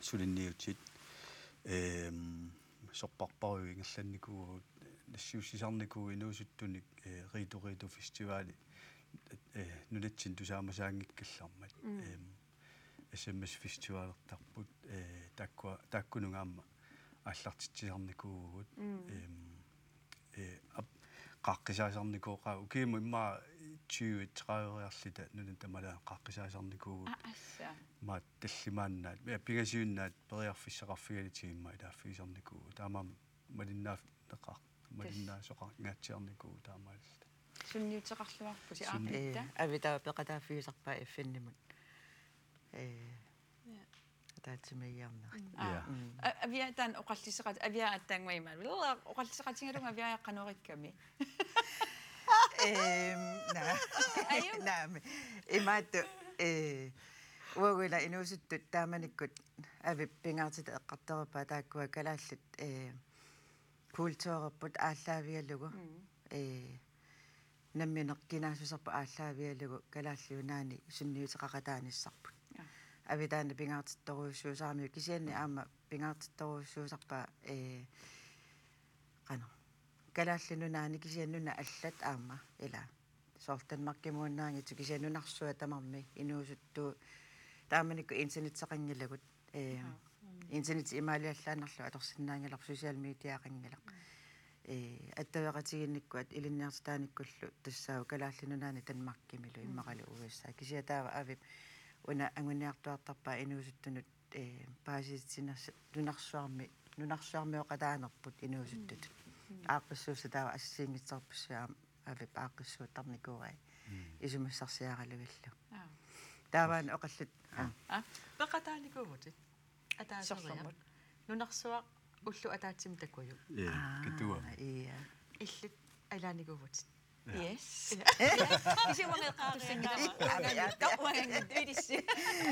Suliniutit, ehm, sorpassuarput ingerlannikuuvugut, nassiussisarnikuuvugut inuusuttunik, eh, Riitu Riitu Festivali, eh, nunatsinni tusaamasaanngikkallarmat. Mm. Ehm, S M S Festivalertarput, eh, taakkua-, taakkununnga aamma aallartitsisarnikuuvugut. Mm. Ehm, eh, ap-, qaaqqisaasarnikooqaat, ukiumut immaqa tyve tredive-riarluta nunat tamalaat qaaqqisaasarnikuuvugut. Aa, assa. Maat tallimaannaat, ja, pingasuinnaat periarfissaqarfigalugit immaqa ilaaffigisarnikuuvugut. Taamaammat malinnaaffigineqar-, tassa, malinnaasoqangaatsiarnikuuvugut taamaalilluta. Sunniuteqarluarpusi. Sunni-, aappitta? Ee, Avi taava peqataaffigisarpaa F N-imut. Ee, ja, ataatsimiigiarnerit. Mm. Aa. Ja. Mm. A-, Aviaja taanna oqalliseqat-, Aviaja aatsaannguaq imaluunniit oqalliseqatigalugu Aviaja qanoq ikkami? Ehm, naa. Ajunngi. Naamik. Imaattoq, ee, uagut ila inuusuttut taamanikkut Avip pingaartitat eqqartorpaa taakkua kalaallit, ee, kulturerput aallaavigalugu. Mm. Ee, nammineq kinaassuserput aallaavigalugu Kalaallit Nunaanni sunniuteqaqataanissarput. Ja. Avi taanna pingaartittorujussuusaramiuk kisianni aamma pingaartittorujussuusarpaa, ee, qanoq. Kalaallit Nunaanni kisianni nunat allat aamma ila. Soorlu Danmarkimuunnaanngitsoq kisianni nunarsuaq tamarmi inuusuttut taamanikkut internetteqanngilagut. Ee, aha. Mm. Internet imaaliallaannarlugu atorsinnaanngilarput, social mediaqanngilaq. Mm. Ee, attaveqatigiinnikkullu ilinniartitaanikkullu tassaavoq Kalaallit Nunaanni Danmarkimilu, mm, immaqalu U S A. Kisianni taava Avip una anguniartuartarpaa inuusuttunut, ee, paasisititsinersi-, nunarsuarmi-, nunarsuarmioqataanerput inuusuttutut. Mm. Aaqqissuussaq taava assigiinngitsorpassuit aamma Avip aaqqissuuttarnikuuai. Mm. Isumassarsiaralugillu. Aa. Taavaana oqallit-, aa. Aa, peqataanikuuvutit? Ataaseriarluni. Sorlermut. Nunarsuaq ulloq ataatsimut takujuvoq. Ja, aa, kituami. Ja. Illit ilaanikuuvutit? Ja. Yes. Ja. Kisianni uanga eqqartussanngilanga. Ja. Uanga, uanga, uanga, ilissi.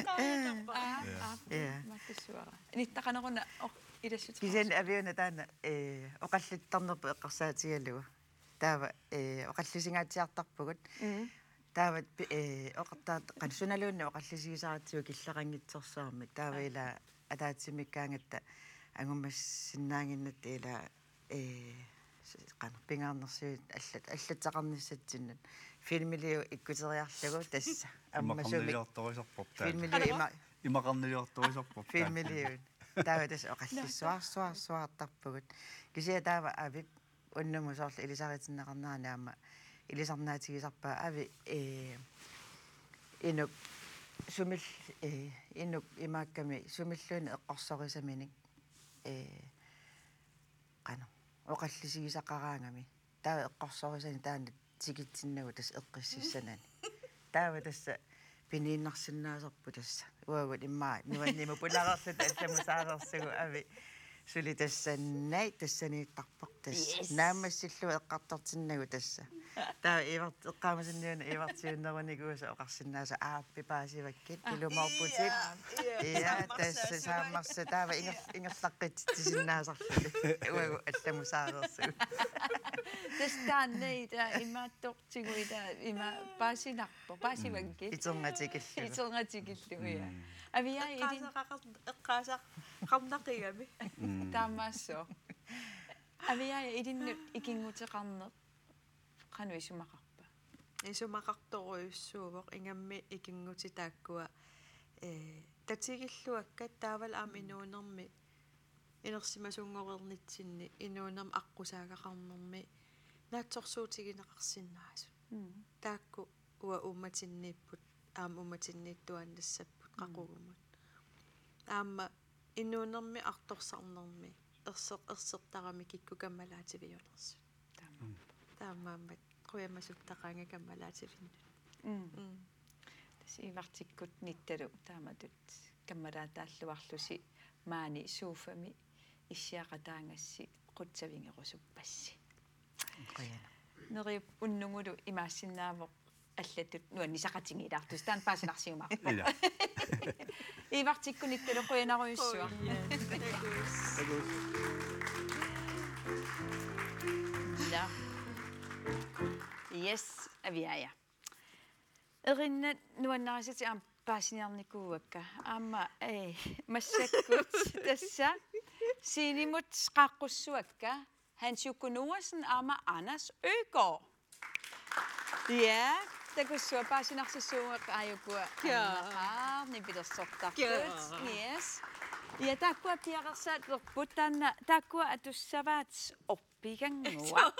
Aa, ja, aa, ja, mattussavara. Nittaqaneruna oq-, ilassuteqarpoq. Kisianni Aviuna taanna, ee, oqallittarnerput eqqarsaatigalugu. Taava, ee, oqallisigaatsiartarpugut. Mm. Taava pi-, ee, oqartaat-, qanoq sunaluunniit oqallisigisaratsigu killeqanngitsorsuarmik. Taava, aa, ila ataatsimiikkaangatta angummassinnaannginnatta ila, ee, s-, qanoq pingaarnersiut allat, allatsaqarnissatsinnut. Filmiliu ikkuteriarlugu tassa. Ammasumik. Imaqarniliortorisarpoq taanna. Filmiliu ima-, imaqarniliortorisarpoq taanna. Filmiliu. Taava tassa oqallissuarsuarsuartarpugut. Kisianni taava Avip unnumut soorlu ilisaritinneqarnerani aamma ilisarnaatigisarpaa Avi, ee, inuk sumil-, ee, inuk imaakkami sumilluunniit eqqorsorisaminik, ee, qanoq, oqallisigisaqaraangami. Taava eqqorsorisanik taanna tikitsinnagu tassa eqqississanani. Taava tassa piniinnarsinnaasarput tassa. Uagut immaqa nuannimu pulareerluta allamusaareersugut Avi. Suli tassa nai tassaniittarpoq tassa. Yes. Naammassillugu eqqartortinnagu tassa. Taava Ivart-, eqqaamasanniuna Ivartiunnerunikuusoq oqarsinnaasoq aappi paasivakkit, aa, ilumoorputit. Ja, ja. Ja, saammarsaassavara. Tassa saammarsa taava inger-, ingerlaqqitsitsisinnaasarluta. Uagut allamusaareersugut. Tassa taanna ita imaattoq Tiguita ima paasinarpoq, paasivakkit. Mm. Iternatikillugu. Iternatikillugu, ja. Mm. Aviaja ilin-, eqqaasaqar-, eqqaasaqarnaqigami. Mm. Taamaassooq. Aviaja ilinnut ikinnguteqarneq qanoq isumaqarpa? Isumaqartorujussuuvoq ingammik ikinngutit taakkua, ee, tatigilluakkat taavalu aamma, mm, inuunermi inersimasunngoreernitsinni inuunermi aqqusaagaqarnermi naatsorsuutigineqarsinnaasut. Mm. Taakku uanga uummatinniipput, aamma uummatinniittuaannassapput, mm, qaqugumut. Aamma inuunermi artorsarnermi erser-, ersertarami kikkut kammalaativiunersut. Taama. Mm. Taamaammat qujamasuttaqaanga kammalaativinnut. Mm. Mm. Tassa Ivartikkut Nittalu taamatut kammalaataalluarlusi maani sofami issiaqataagassi qutsavigerusuppassi. Qujanaq. Neriuppunga unnugulu imaassinnaavoq allatut nuannisaqatigiilaartusi. Taanna paasinarsiumaarpoq. Ila. Ivartikkut Nittalu qujanarujussuaq. Qujan. Takuss. Takuss. Ila. Yes, Aviaja. Erinnat nuannarisatit aamma paasiniarnikuuakka. Aamma, eh, massakkut tassa scenemut qaaqqussuakka Hans Jukku Noasen aamma Anders Øgaard. Ja, takussua paasinarsissuugut aajuku. Ja. Aamma qaarni pilersortartut. Ja. Yes. Ja, taakkua piareersaalerput taanna, taakkua atussavaat Orpigannguaq.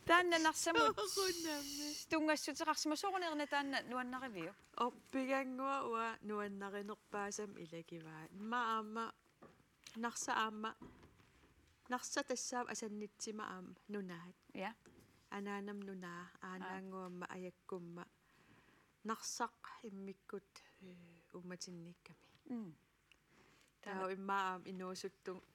Taanna Narsamut. Soorunami. Tunngassuteqarsimasoq, soorunami taanna nuannariviuk? Orpigannguaq uanga nuannarinerpaasama ilagivaat. Immaqa aamma Narsaq aamma, Narsaq tassaavoq asannittumik aamma nunaat. Ja. Anaanama nunaa, aanaannguamma ajakkumma. Narsaq immikkut, eh, uummatinniikkami. Mm. Taava immaqa aamma inuusuttunga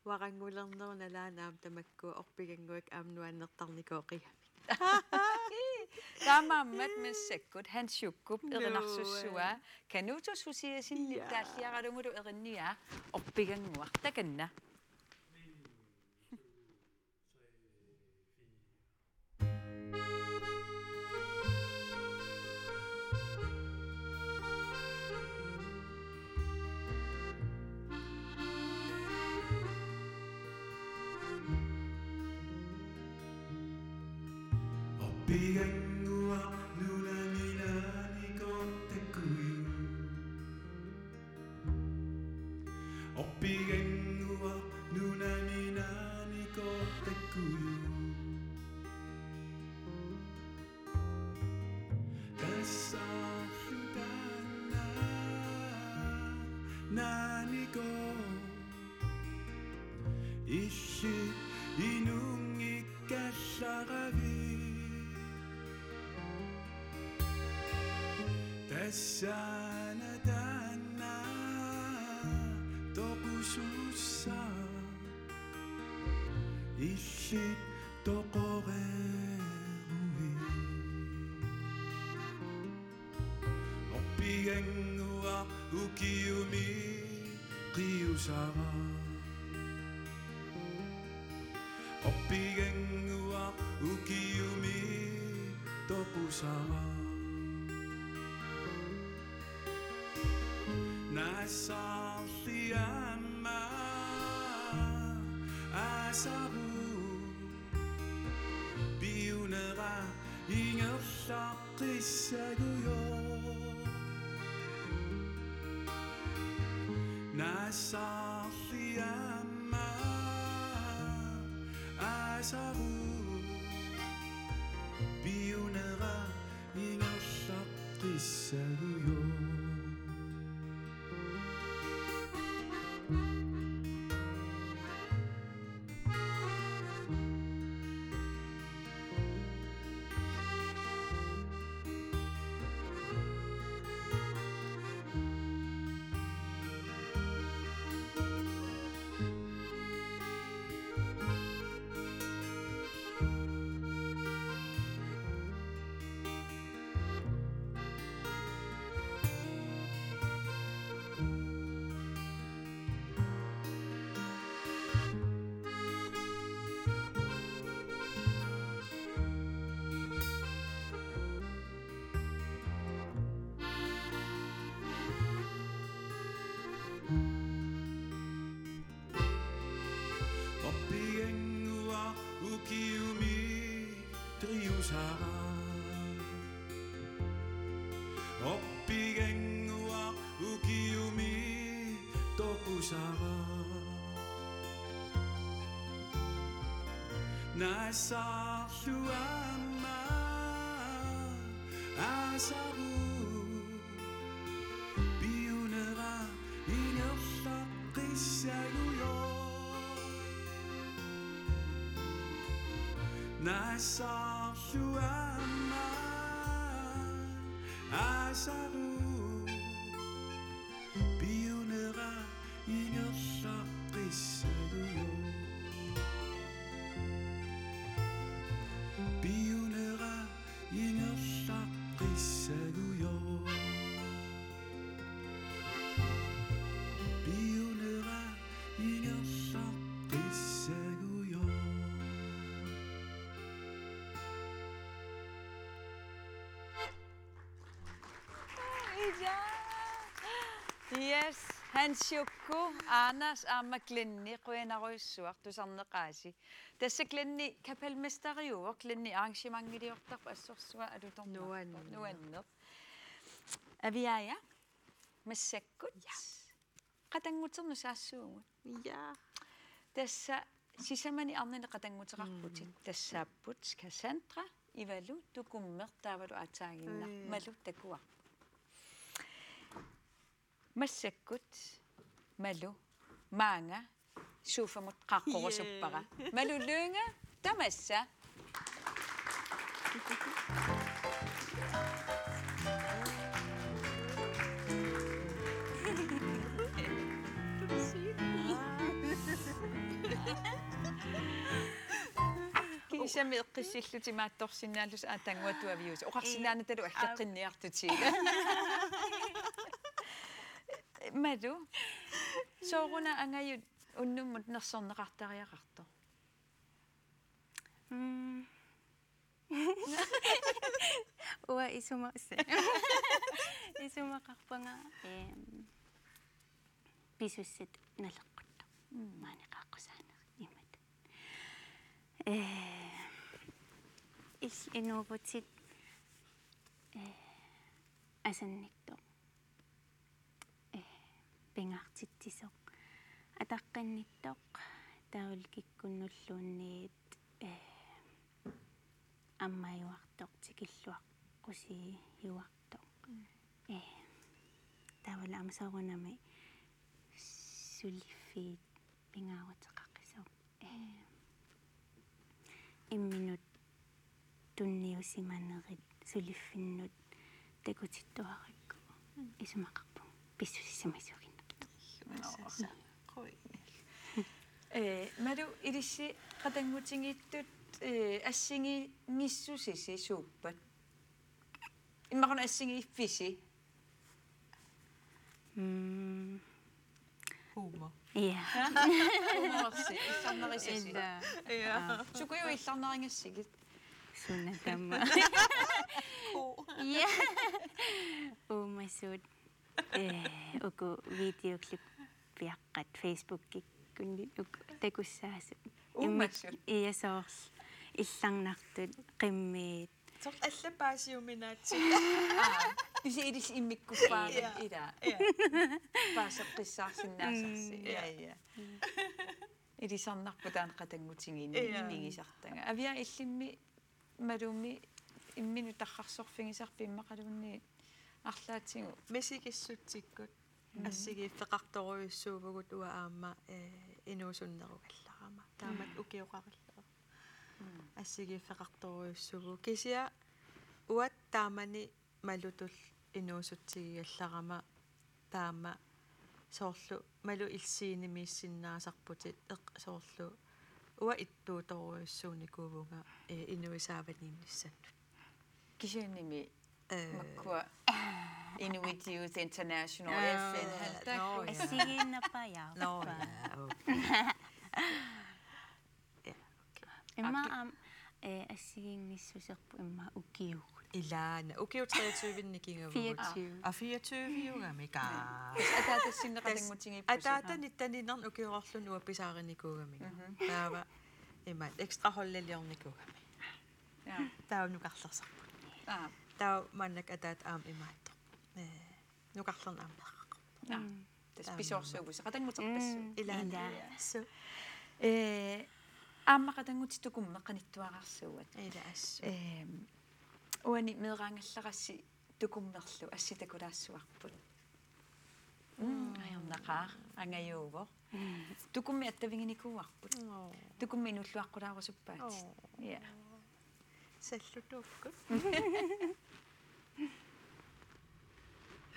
uarangulernerup nalaani aamma tamakku orpigannguakka aamma nuannertarnikooqigamik. Taamaammat massakkut Hans Jukkup erinarsussua Kanuto Susiasenip taalliaralugulu erinniaa Orpigannguaq, takanna. Orpigannguaq nunami naanikoortakkuju. Orpigannguaq nunami naanikoortakkuju. Tassarlu taanna naanikoq illit inunngikkallaraviuk. Tassani taanna toqusussaq illit toqoreeruit. Orpigannguaq ukiumi qiusaraq. Orpigannguaq ukiumi toqusaraq. Naassaarli aamma aasaru. Piunera ingerlaqqissagujoq. Naassaarli aamma aasaru. Piunera ingerlaqqissagujoq. Orpigannguaq ukiumi qiusaraq. Orpigannguaq ukiumi toqusaraq. Naassaarlu aamma aasaru. Piunera ingerlaqqissagujoq. Naassaarlu aamma aasaru. Piunera ingerlaqqissagujoq. Piunera ingerlaqqissagujoq. Piunera ingerlaqqissagujoq. Hans Jukku, Anders aamma Glenni, qujanarujussuaq tusarneqaasi. Tassa Glenni kapelmesteriuvoq, Glenni arrangementiliortarpoq assorsuaq alutornarpoq. Nuanneq. Nuanneq. Aviaja, massakkut. Ja. Qatannguternusaassuugut. Ja. Tassa sisamani arnani qatannguteqarputit. Mm. Tassaapput Cassandra, Ivalu, Tukummeq taavalu aatsaaginnaq. Mm. Malu takuarput. Massakkut Malu maanga sofamut qaaqqurusuppara. Yay. Malu Lynge, tamassa. Kiisami eqqissillutit imaattorsinnaallusi aatannguatuavius. Oqarsinnaanatalu alleqqinniartutit. Malu. Sooruna angajut unnummut nersorneqartariaqartoq? Mm. Uanga isuma-, isumaqarpunga, em, pisussat naleqquttoq. Mm. Maani qaaqqusaanera imatut. Eh, il-, inuuvutit, eh, asannittoq. Eh, pingaartitsisoq. Ataqqinnittoq, taavalu kikkunnulluunniit, eh, ammajuartoq, tikilluaqqusiijuartoq. Mm. Eh, taavalu aamma soorunami suliffiit pingaaruteqaqisoq. Eh, imminut tunniusimanerit suliffinnut takutittuarakku. Mm. Isumaqarpunga pissusissimasuuginnartoq. Massakkut. Ee, Malu, ilissi qatanngutigiittut, ee, assigiinngissusisi suuppat? Immaqalu assigiiffisi? Mm. Humor. Ja. Humorsi, illarnarisasi. Ila. Ja. Aa. Sukujuit illarnarigassigit? Suna tamaat. Ko. Ja. Uumasut. Eh, uku videoklippiaqqat Facebookikkunni uku takussaasut. Uumasut. Immi-, ja, soorlu illarnartut, qimmiit. Soorlu alla paasiuminaatsit. Aa, isi ilissi immikkuppaat. Ja. Ila. Ja. Paaseqqissaarsinnaasarsi. Mm. Ja, ja. Ilisarnarpoq taanna qatanngutigiinni, ja, nimigisartagaq. Aviaja, illimmi Malumi imminut tarrarsorfigisarpit immaqaluunniit arlaatigut? Misigissutsikkut. Mm. Assigiiffeqartorujussuuvugut uanga aamma, eh, inuusunnerugallarama. Taamatut, mm, ukioqarillunga. Mm. Assigiiffeqartorujussuuvugut. Kisianni uanga taamani Malutulli inuusutsigigallarama, taama soorlu Malu illit scenemiissinnaasarputit, eq-, soorlu uanga ittuutorujussuunikuuvunga, eh, inuit saavaniinnissannut. Kisiannimi, eh, makkua Inuit Youth International, aa, F N halvtreds. Nå, ja. Assigiinnarpajaarpa. Nå, ja, okay. Ja, okay. Immaqa, okay, aamma, eh, assigiinngissuserput immaqa ukiukkut. Ilaana, ukiut treogtyve-nni kingavut. Fireogtyve. Aa, fireogtyve-ugami kaa. Ataatassinnut qatanngutigiippusi. Ataata nitteniinnarnik ukioqarluni uanga pisaarinikuugamiuk. Mhm. Taava imaat ekstra holdiliornikuugami. Ja. Taava nukarlersarput. Aa. Taava maannakkut ataata aamma imaattoq. Eh, nukarlerneq aamma neqaqarpoq. Aa. Mm. Tassa taamaammat pisoorsuuvusi, qatannguterpassuit. Mm. Ilaana. Ila. Suu. Ee, aamma qatanngutit Tukummeq qanittuararsuuat. Ila assut. Ehm, uani meeraangallarassi Tukummerlu assi takulaassuarput. Mm, mm, ajornaqaaq, angajuuvoq. Mm. Tukummi attaviginikuuarput. Nå. Tukummi inuulluaqqulaarusuppaatit. Nå. Ja. Sallutuukkut.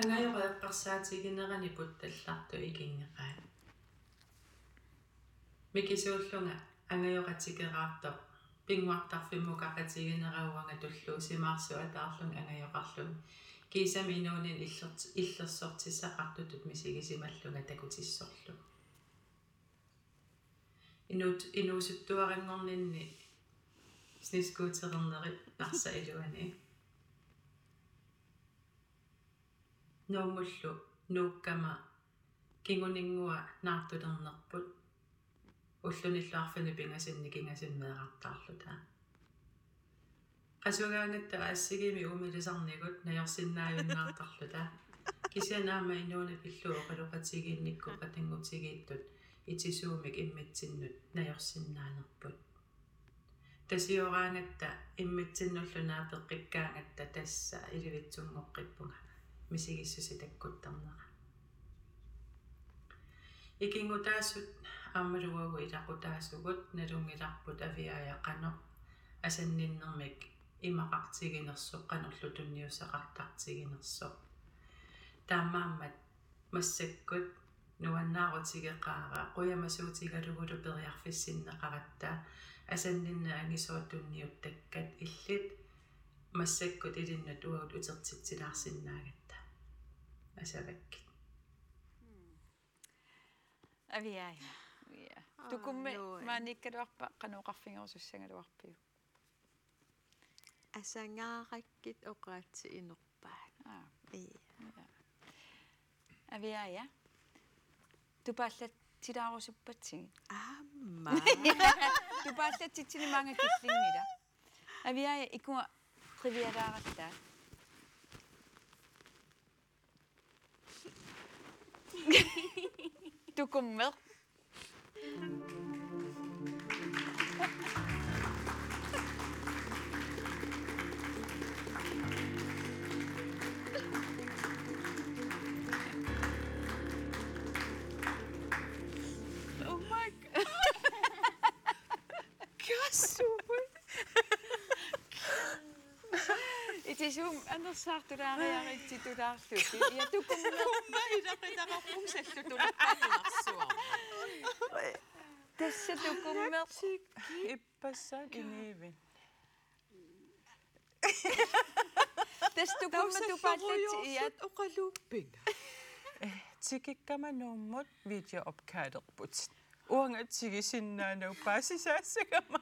Angajoq eqqarsaatiginerani puttallartoq ikinngeqaat. Mikisuullunga angajoqatikeraartoq, pinnguartarfimmukaaqatiginera uanga tulluusimaarsuataarlunga angajoqarlunga. Kiisami inuuninni illert-, illersortissaqartutut misigisimallunga takutissorlugu. Inuut-, inuusuttuaranngorninni snescooterernerit narsap iluani. Nuummullu nuukkama Kinguninngua naartulernerput ullunillu arfineq-pingasunni kingasunneerartaarluta. Qasugaangatta assigiimmik uumilisarnigut najorsinnaajunnaartarluta. Kisianni aamma inuuneq pillugu oqaloqatigiinnikkut qatanngutigiittut itisuumik immitsinnut najorsinnaanerput. Tasioraangatta immitsinnullu naapeqqikkaangatta tassa ilivitsunngoqqippunga misigissuseq takkuttarnera. Ikinngutaasut aammalu uagut ilaqutaasugut nalunngilarput Aviaaja qanoq asanninnermik imaqartiginersoq, qanorlu tunniussaqartartiginersoq. Taamaammat massakkut nuannaarutigeqaara qujamasuutigalugulu periarfissinneqaratta asanninneq angisooq tunniuttakkat illit massakkut ilinnut uagut utertitsilaarsinnaagatta. Asavakkit. Aviaaja. Ja. Aa, Tukummi nuan. Maaniikkaluarpa qanoq oqarfigerusussagaluarpiuk? Asangaarakkit oqaatsit inorpaat. Aa. Ja. Ja. Aviaaja. Tupaallatsilaarusuppatsigut. Aamma. Tupaallatsitsineq maanga killinngilaq. Aviaaja, ikunga qivialaarallaat. Tukummeq. Oh my God. Kassup. Itisuumik anersaartulaariaritsitulaarlutik. Ja, Tukummeq. Tukummeq ilaqutaqarpunga sallutulerpaanarsuaq. Tassa Tukummeq. Ippassaq iniivin. Tassa Tukummeq tupaallatsi, ja. Oqaluuppinga. Eh, tikikkama Nuummut videoopkalderput. Uanga tigisinnaanagu paasisaassagama.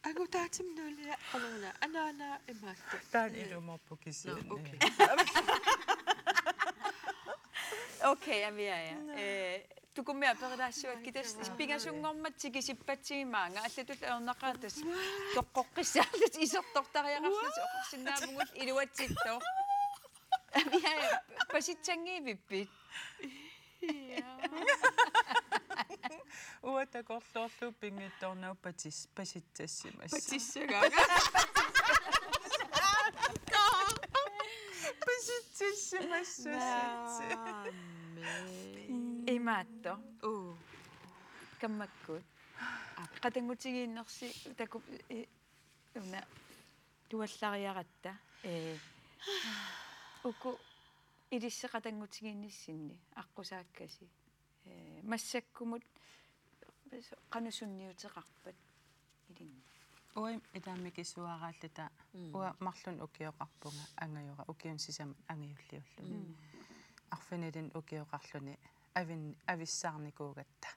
Angutaatima nulia qaluna anaana imaattoq. Taanna ilumoorpoq kisianni. Nå, okay. Okay, Aviaaja. Nå. Eh, Tukummeq aperilaassuakkit, tassa pingasunngormat tikisippatsigit maanga, allatut ajornaqaaq tassa toqqoqqissaarlutik isertortariaqarlutik oqarsinnaavugut iluatsittoq. Aviaaja, pasitsanngivippiuk? Ja. Uanga takorloorlugu pinngitsoornagu patis-, pasitsassimassuk. Patissagaanga. Pasitsassimassuk. Naammee. Imaattoq. Uu. Kammakkut. Qatanngutigiinnersi taku-, i-, una tuallariaratta. Ee, uku ilissi qatanngutigiinnissinni aqqusaakkasi. Ee, massakkumut qanoq sunniuteqarpat ilinnut? Uanga ilaammi kisuaraalluta. Mm. Uanga marlunnik ukioqarpunga angajora, ukiuni sisamat angajulliullunga. Mm. Arfinilinnik ukioqarluni avin-, avissaarnikuugatta.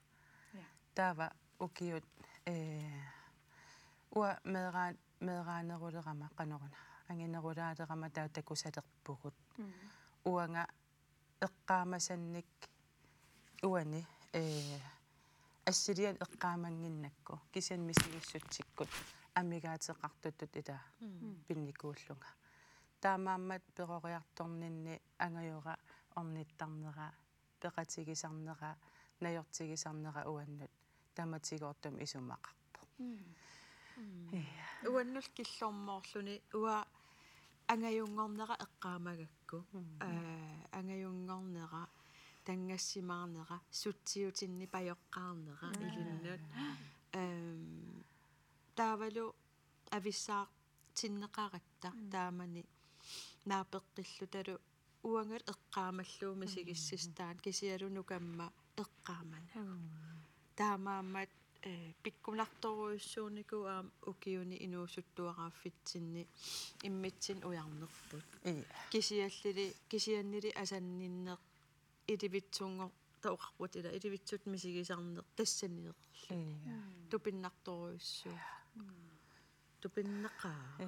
Ja. Taava ukiut, ee, uanga meeraa-, meeraanerulerama qanoruna, anginerulaalerama taava takusalerpugut. Mm. Uanga eqqaamasannik uani, ee, assilianik eqqaamannginnakku, kisianni misigissutsikkut amigaateqartutut ila. Mm. Pinnikuullunga. Taamaammat peroriartorninni angajora ornittarnera, peqatigisarnera, najortigisarnera uannut tamatigoortumik isumaqarpoq. Mm. Mm. Ja. Uannullu killormoorluni uanga angajunngornera eqqaamagakku. Mm. Ee, angajunngornera, tanngassimaarnera, sutsiutinni pajoqqaarnera. Mm. Ilinnut. Ehm, taavalu avissaartinneqaratta. Mm. Taamani naapeqqiillutalu uangalu eqqaamallugu misigissutaa, kisianni nukamma eqqaamanagu. Mm. Taamaammat, ee, pikkunartorujussuunikuuvoq aamma ukiuni inuusuttuaraaffitsinni immitsinnut ujarnerput. Ja. Kisiannili, kisiannili asanninneq ilivitsunngortoq oqarpugut ila, ilivitsuttut misigisarneq tassaniilerluni. Ja. Mm. Tupinnartorujussuuvoq. Ja. Mm. Tupinnaqaaq. Ja.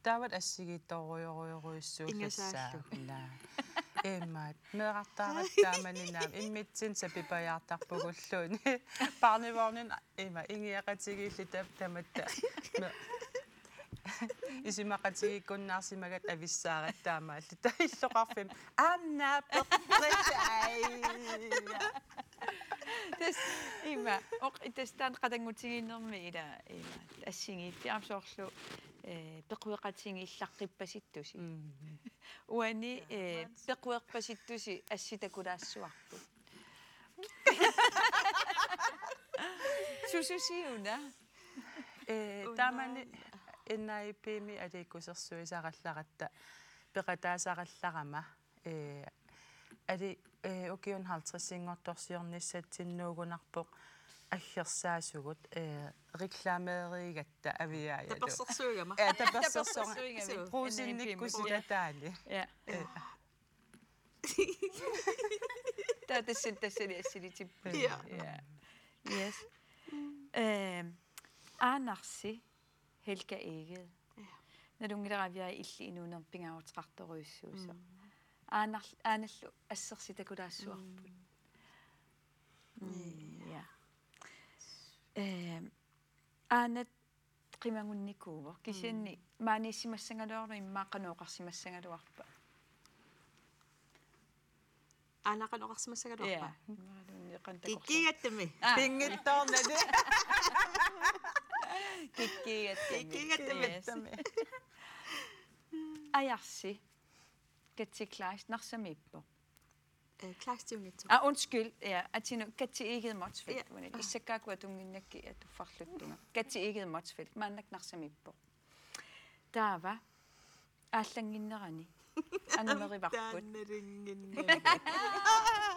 Taavalu assigiittorujorujorujussuullassaaq. Ingasaallu. Naa. Imaat, meerartaaratta taamani naamik, immitsinnut sapipajaartarpugulluunniit. Barnevognen ima ingiaqatigiilluta tamatta. Me-, isumaqatigiikkunnaarsimagatta avissaaratta taamaalluta illoqarfimmi. Aamma naapeqqisai. Tassa ima, oq-, tassa taanna qatanngutigiinnermi ila ima. Assigiiffik aamma soorlu, eh, pequeqatigiillaqqipasittusi. Mm. Uani, eh, pequerpasittusi assit takulaassuarput. Sususiuna. Eh, una. Taamani N I P-mi aliikkusersuisarallaratta peqataasarallarama, eh, ali, eh, ukiuni halvtredsinngortorsiornissatsinnut uunarpoq aggersaasugut, eh, reklameerigatta Aviaajalu. Tapersersuigama. Eh, tapersersuigama. Tapersersuigami. Bruusinnikkusullataali. Ja. Eh. Taava tassani, tassani assilitippu. Ja. Ja. Yes. Ehm, Aanarsi Helga Egede. Ja. Nalunngilara Aviaaja illit inuunermi pingaaruteqartorujussuusoq. Mm. Aanar-, aanallu assersuut takulaassuarput. Mm. Mm, ja. Ehm, Aanat qimagunnikuuvoq. Kisianni Mm. maaniissimassagaluarlugu immaqa qanoq oqarsimassagaluarpa? Aana qanoq oqarsimassagaluarpa? Ja. Imaluunniit qanoq takorloor-. Kikkigattami. Ah. Pinngitsoornali. Kikkigattami. Kikkigattami. Yes. Ajarsi. Katja Kleist Narsamiippoq. Eh, Kleistunngitsoq. Ah, undskyld. Ja, Atinut Katja Egede Motzfeldt. Ja. Uani. Issakka uanga tunnginnakkit atuffarluttunga. Katja Egede Motzfeldt. Maannakkut Narsamiippoq. Taava. Aallannginnerani. Angumerivipparput. Taannalinnginnerani.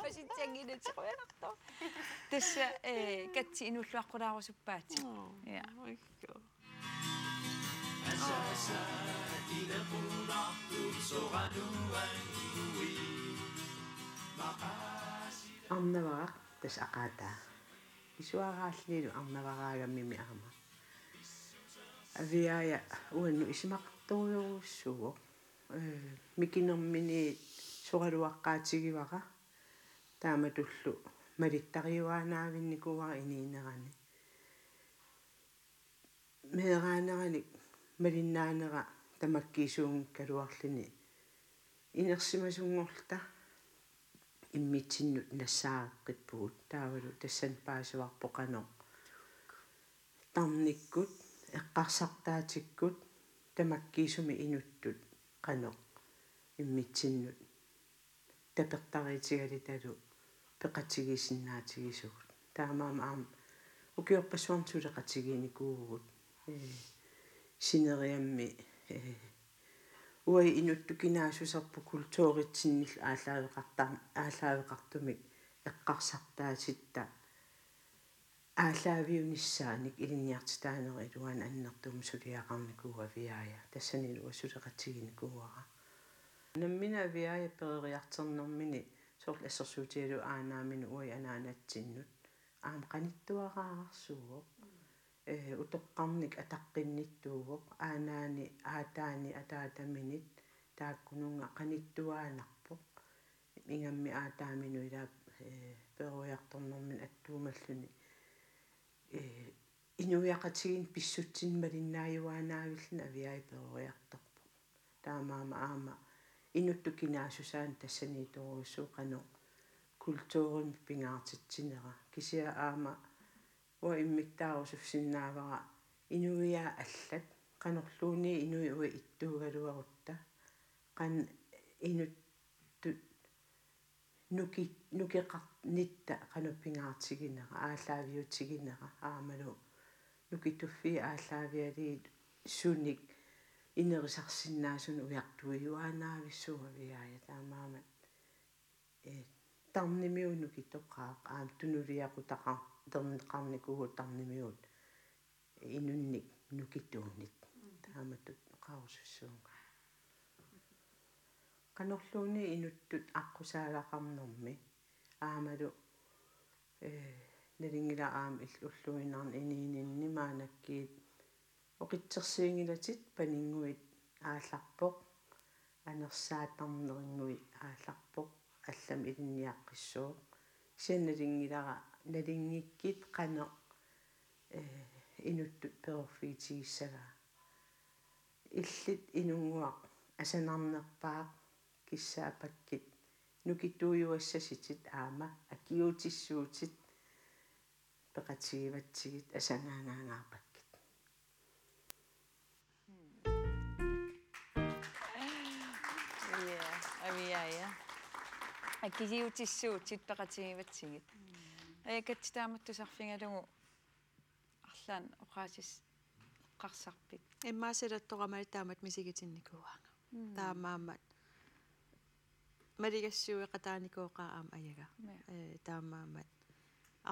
Pasitsannginnatserujanarto. Tassa, eh, Katja inuulluaqqulaarusuppaatit. Oh, ja. Oikko. Arnavaraq tassa aqaataa. Isuaraallunilu arnavaraagammimi aamma. Aviaaja uannut isumaqartorujussuuvoq. Eh, mikinermini soraluaqqaatigivara. Taamatullu malittariuaannaavinnikuuara inuunerani. Meeraaneranik malinnaanera tamakkiisuunngikkaluarluni inersimasunngorluta immitsinnut nassaareqqippugut, taavalu tassani paasivarput qanoq tarnikkut, eqqarsartaatikkut, tamakkiisumik inuttut qanoq immitsinnut tapertariitigalutalu peqatigiissinnaatigisugut. Taamaammat aamma ukiorpassuarni suleqatigiinnikuuvugut. Ee, sineriammi, ee, uagut inuttut kinaassuserput kulturitsinnillu aallaaveqartar-, aallaaveqartumik eqqarsartaatitta aallaaviunissaanik ilinniartitaanerup iluani annertuumik suliaqarnikuuvoq Aviaaja. Tassanilu uanga suleqatigiinnikuuara. Nammineq Aviaaja peroriartornermini soorlu assersuutigalugu aanaaminut uagut anaanatsinnut aamma qanittuararsuuvoq. Ee, utoqqarnik ataqqinnittuuvoq, aanaani aataani ataataminit taakkununnga qanittuaannarpoq. Ingammik aataaminut ilaa, ee, peroriartornermini attuumalluni, ee, inuiaqatigiinni pissutsinni malinnaajuaannaavilluni Aviaaja peroriartorpoq. Taamaammat aamma inuttut kinaassusaannik tassaniitorujussuuvoq qanoq kulturimik pingaartitsinera. Kisianni aamma uanga immikkut taarusussinnaavara inuiaat allat qanorluunniit inuit uagut ittuugaluarutta qanoq inuttut nuki-, nukeqarnitta qanoq pingaartiginera, aallaaviutiginera, aammalu nukituffiit aallaavigalugit sunik inerisarsinnaasunik ujartuiuaannaavissuuvoq Aviaaja. Taamaammat, ee, tarnimigut nukitoqaaq, aamma tunuliaqutaqar-, tarneqarnikuuvoq tarnimigut inunnik nukituunik. Mm. Taamatut oqarusussuunga. Qanorluunniit inuttut aqqusaagaqarnermi aammalu, ee, nalunngilara aamma illit ulluinnarni inuuninni maannakkut oqitsersuunngilatit, paninnguit aallarpoq. anersaattarnerngui aallarpoq, allamik ilinniaqqissuuq. Kisianni nalunngilara, nalunngikkit qanoq, eh, inuttut perorfigitigissagaat. Illit inunnguaq asanarnerpaaq, kissaappakkit nukittuujuassasutit aamma akiuutissuutit peqatigivatsigit, asagaangaangaarpakkit. Ja, Aviaja. Akiuutissuutit peqatigivatsigit. Ajakatsi taamatut tusarfigalugu arlaannik oqaasissaqarsarpit? Immaqa silattoramali taamatut misigitinnikuuaanga. Mm. Taamaammat maligassiueqataanikooqaaq aamma ajaga. Ja. Eh, taamaammat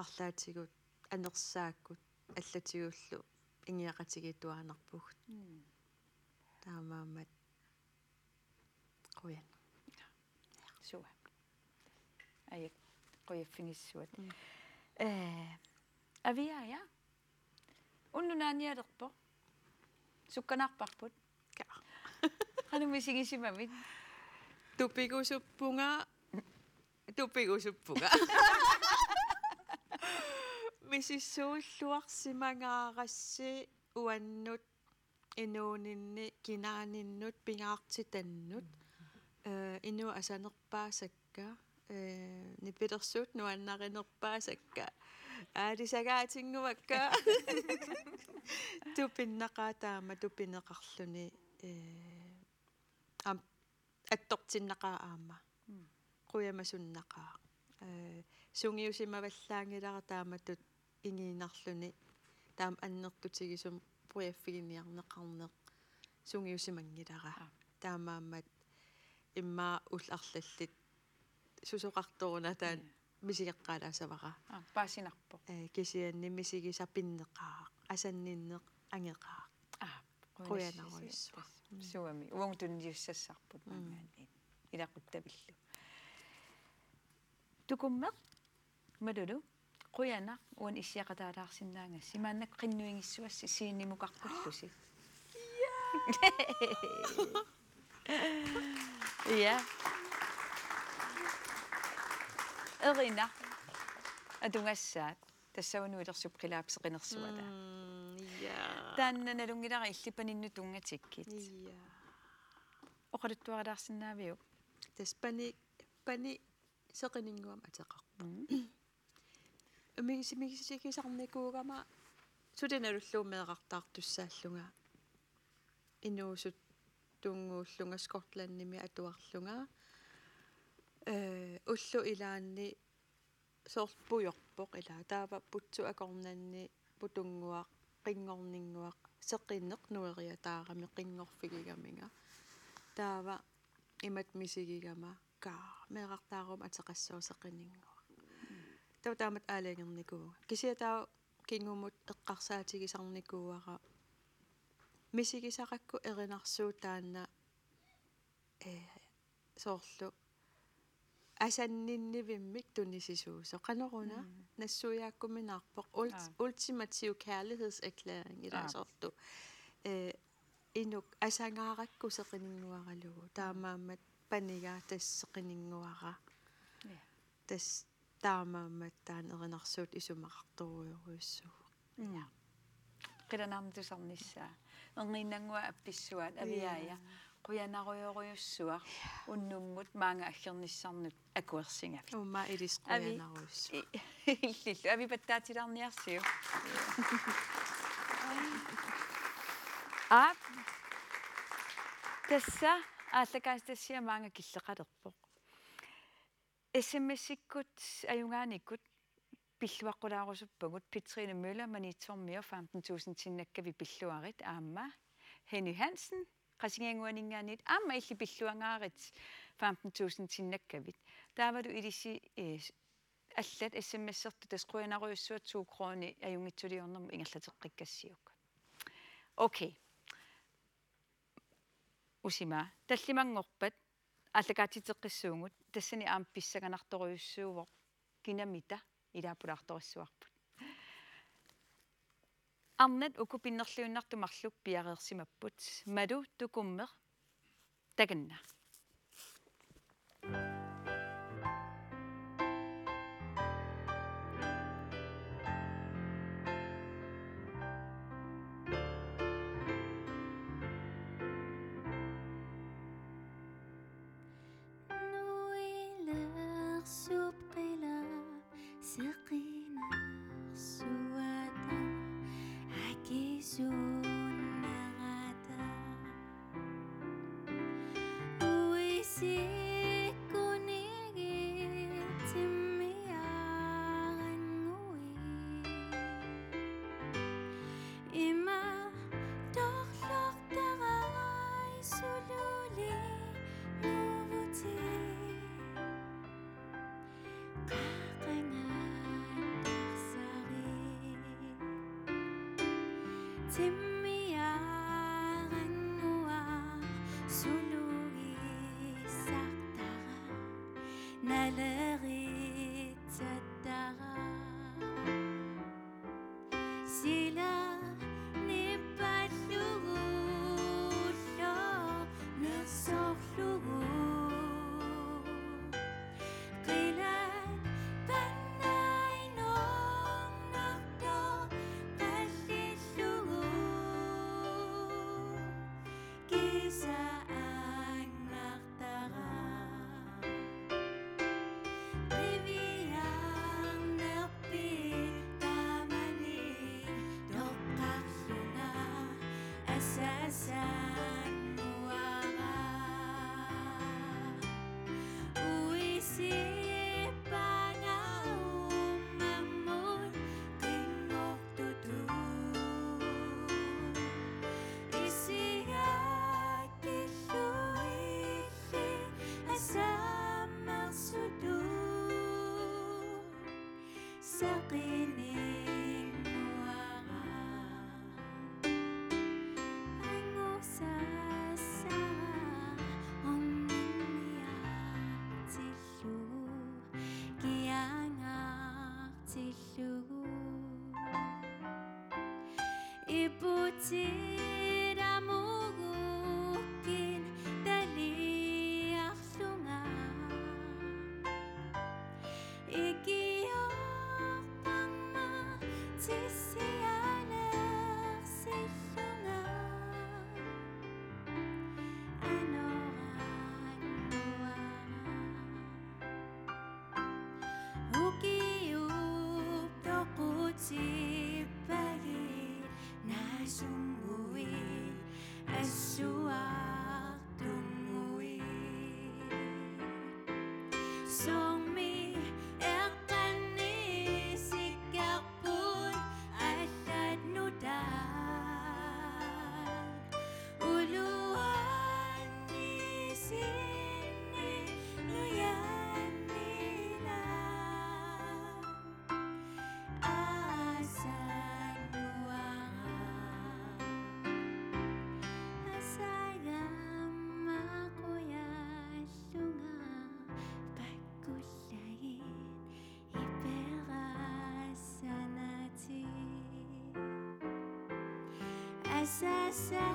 arlaatigut anersaakkut allatigullu ingiaqatigiittuaannarpugut. Mm. Taamaammat qujan. Suu. Ajak, qujaffigissuat. Mm. Eh, Aviaja. Unnuk naanialerpoq. Sukkanaarparput. Ka. Qanoq misigisimavit? Tupigusuppunga. Tupigusuppunga. Misissuilluarsimangaarassi uannut inuuninni kinaaninnut pingaartitannut. Eh, inuit asanerpaasakka, eh, nipilersuut nuannarinerpaasakka. Aalisagaatinnguakka. Tupinnaqaaq taama tupineqarluni, eh, am-, attortinnaqaaq aamma. Mm. Qujamasunnaqaaq. Eh, sungiusimavallaanngilara taamatut ingiinnarluni, taama annertutigisumik qujaffiginiarneqarneq sungiusimanngilara. Aa. Taamaammat immaqa ullut arlallit susoqartoruna taanna. Mm. Misigeqqaalaassavara. Aa, paasinarpoq. Eh, kisianni misigisaq pinneqaaq, asanninneq angeqaaq. Aa, qujanarujussuaq. Qujanarujussuaq. Mm. Suami, uagut tunniussassarput. Mm. Maanngaanniit. Ilaquttavillu. Tukummeq, Malulu, qujanaq uani issiaqataalaarsinnaagassi. Maannakkut qinnuigissuassi scenemukarpullusi. Ja. Ja. Erinaq. Atugassaat. Tassa uani ilersup qilaap seqinersuata. Mm, ja. Taanna nalunngilara illit paninnut tunngatikkit. Ja. Oqaluttuarilaarsinnaaviuk? Tassa pani, pani seqininnguamik ateqarpoq. Mm. Migisimigisigisarnikuugama suli nalullugu meerartaartussaallunga, inuusuttunnguullunga Skotlandimi atuarlunga. Eh, ullut ilaanni soorlu pujorpoq ilaa. Taava putsut akornanni putunnguaq, qinngorninnguaq, seqineq nueriataarami qinngorfigigaminga. Taava imatut misigigama: Kaa, meerartaaruma ateqassaaq seqininnguaq. Taava taamatut aalajangernikuuvunga. Kisianni taava kingumut eqqarsaatigisarnikuuara misigisaqakku erinarsuup taanna, eh, soorlu asanninnivimmik tunisisuusoq. Qanoruna? Mm. Nassuiaakkuminaarpoq. Ult-, Aap. Ultimativ kærlighedserklæring ilaa. Aap. Soorlu. Eh, inuk asangaarakku seqininnguaralugu. Taamaammat paniga tassa seqininnguara. Ja. Tassa taamaammat taanna erinarsuut isumaqartorujorujussuuvoq. Mm. Ja. Qilanaarnaq tusarnissaa. Erniinnannguaq appissuaat, Aviaja. Ja. Qujanarujorujussuaq. Ja. Unnummut maanga aggernissanut akuersigavit. Uuma ilissi Avi-, qujanarujussuaq. I-, illillu. Avipattaatilaarniarsiuk. Aap. Tassa aallakaatitassiaq maanga killeqalerpoq. S M S-ikkut ajugaanikkut pilluaqqulaarusuppagut: Petrine Møller Maniitsormiut femten tusind-innakkavit pilluarit, aamma Henny Hansen Qasigiannguaninngaanniit aamma illit pilluangaarit femten tusind-innakkavit. Taavalu ilissi, eh, allat S M S-ertut tassa qujanarujussuaq to kroner ajunngitsuliornermut ingerlateqqikkassiuk. Okay. Usimaa. Tallimanngorpat aallakaatiteqqissuugut, tassani aamma pissanganartorujussuuvoq kinamita ilaa pulaartorissuarput. Arnat uku pinnerluinnartut marluk piareersimapput. Malu, Tukummeq, takanna. Teqinarsuata akisunnerata uisikkunigit timmiarannguit. Ima torlortarai sululinnguvutit. Qaqangattarsari timmiarannguaq sulugissartara naleritsattara. Sila nippallugullu nersorlugu. Qinat pannainornartoq qallillugu. Kisa angartara. Qiviarnerpit taamani toqqarlunga asasannguara. Uisippanga uummammut qinngortutut. Isigakkillu illit asammersutut. Saqinnguara angusassara orninniartillugu kiangartillugu. Iputit amugukkit taliarlunga. Ikiorparma tissianersillunga. Anorannguara. Ukiup toqutippagit naasunnguit assuartunnguit. Soormi eqqannisikkarput allat nutaat. Uluanni sinni nujannilaat asanguara. Asagama qujallunga pakkullagit iperassanati. Asasa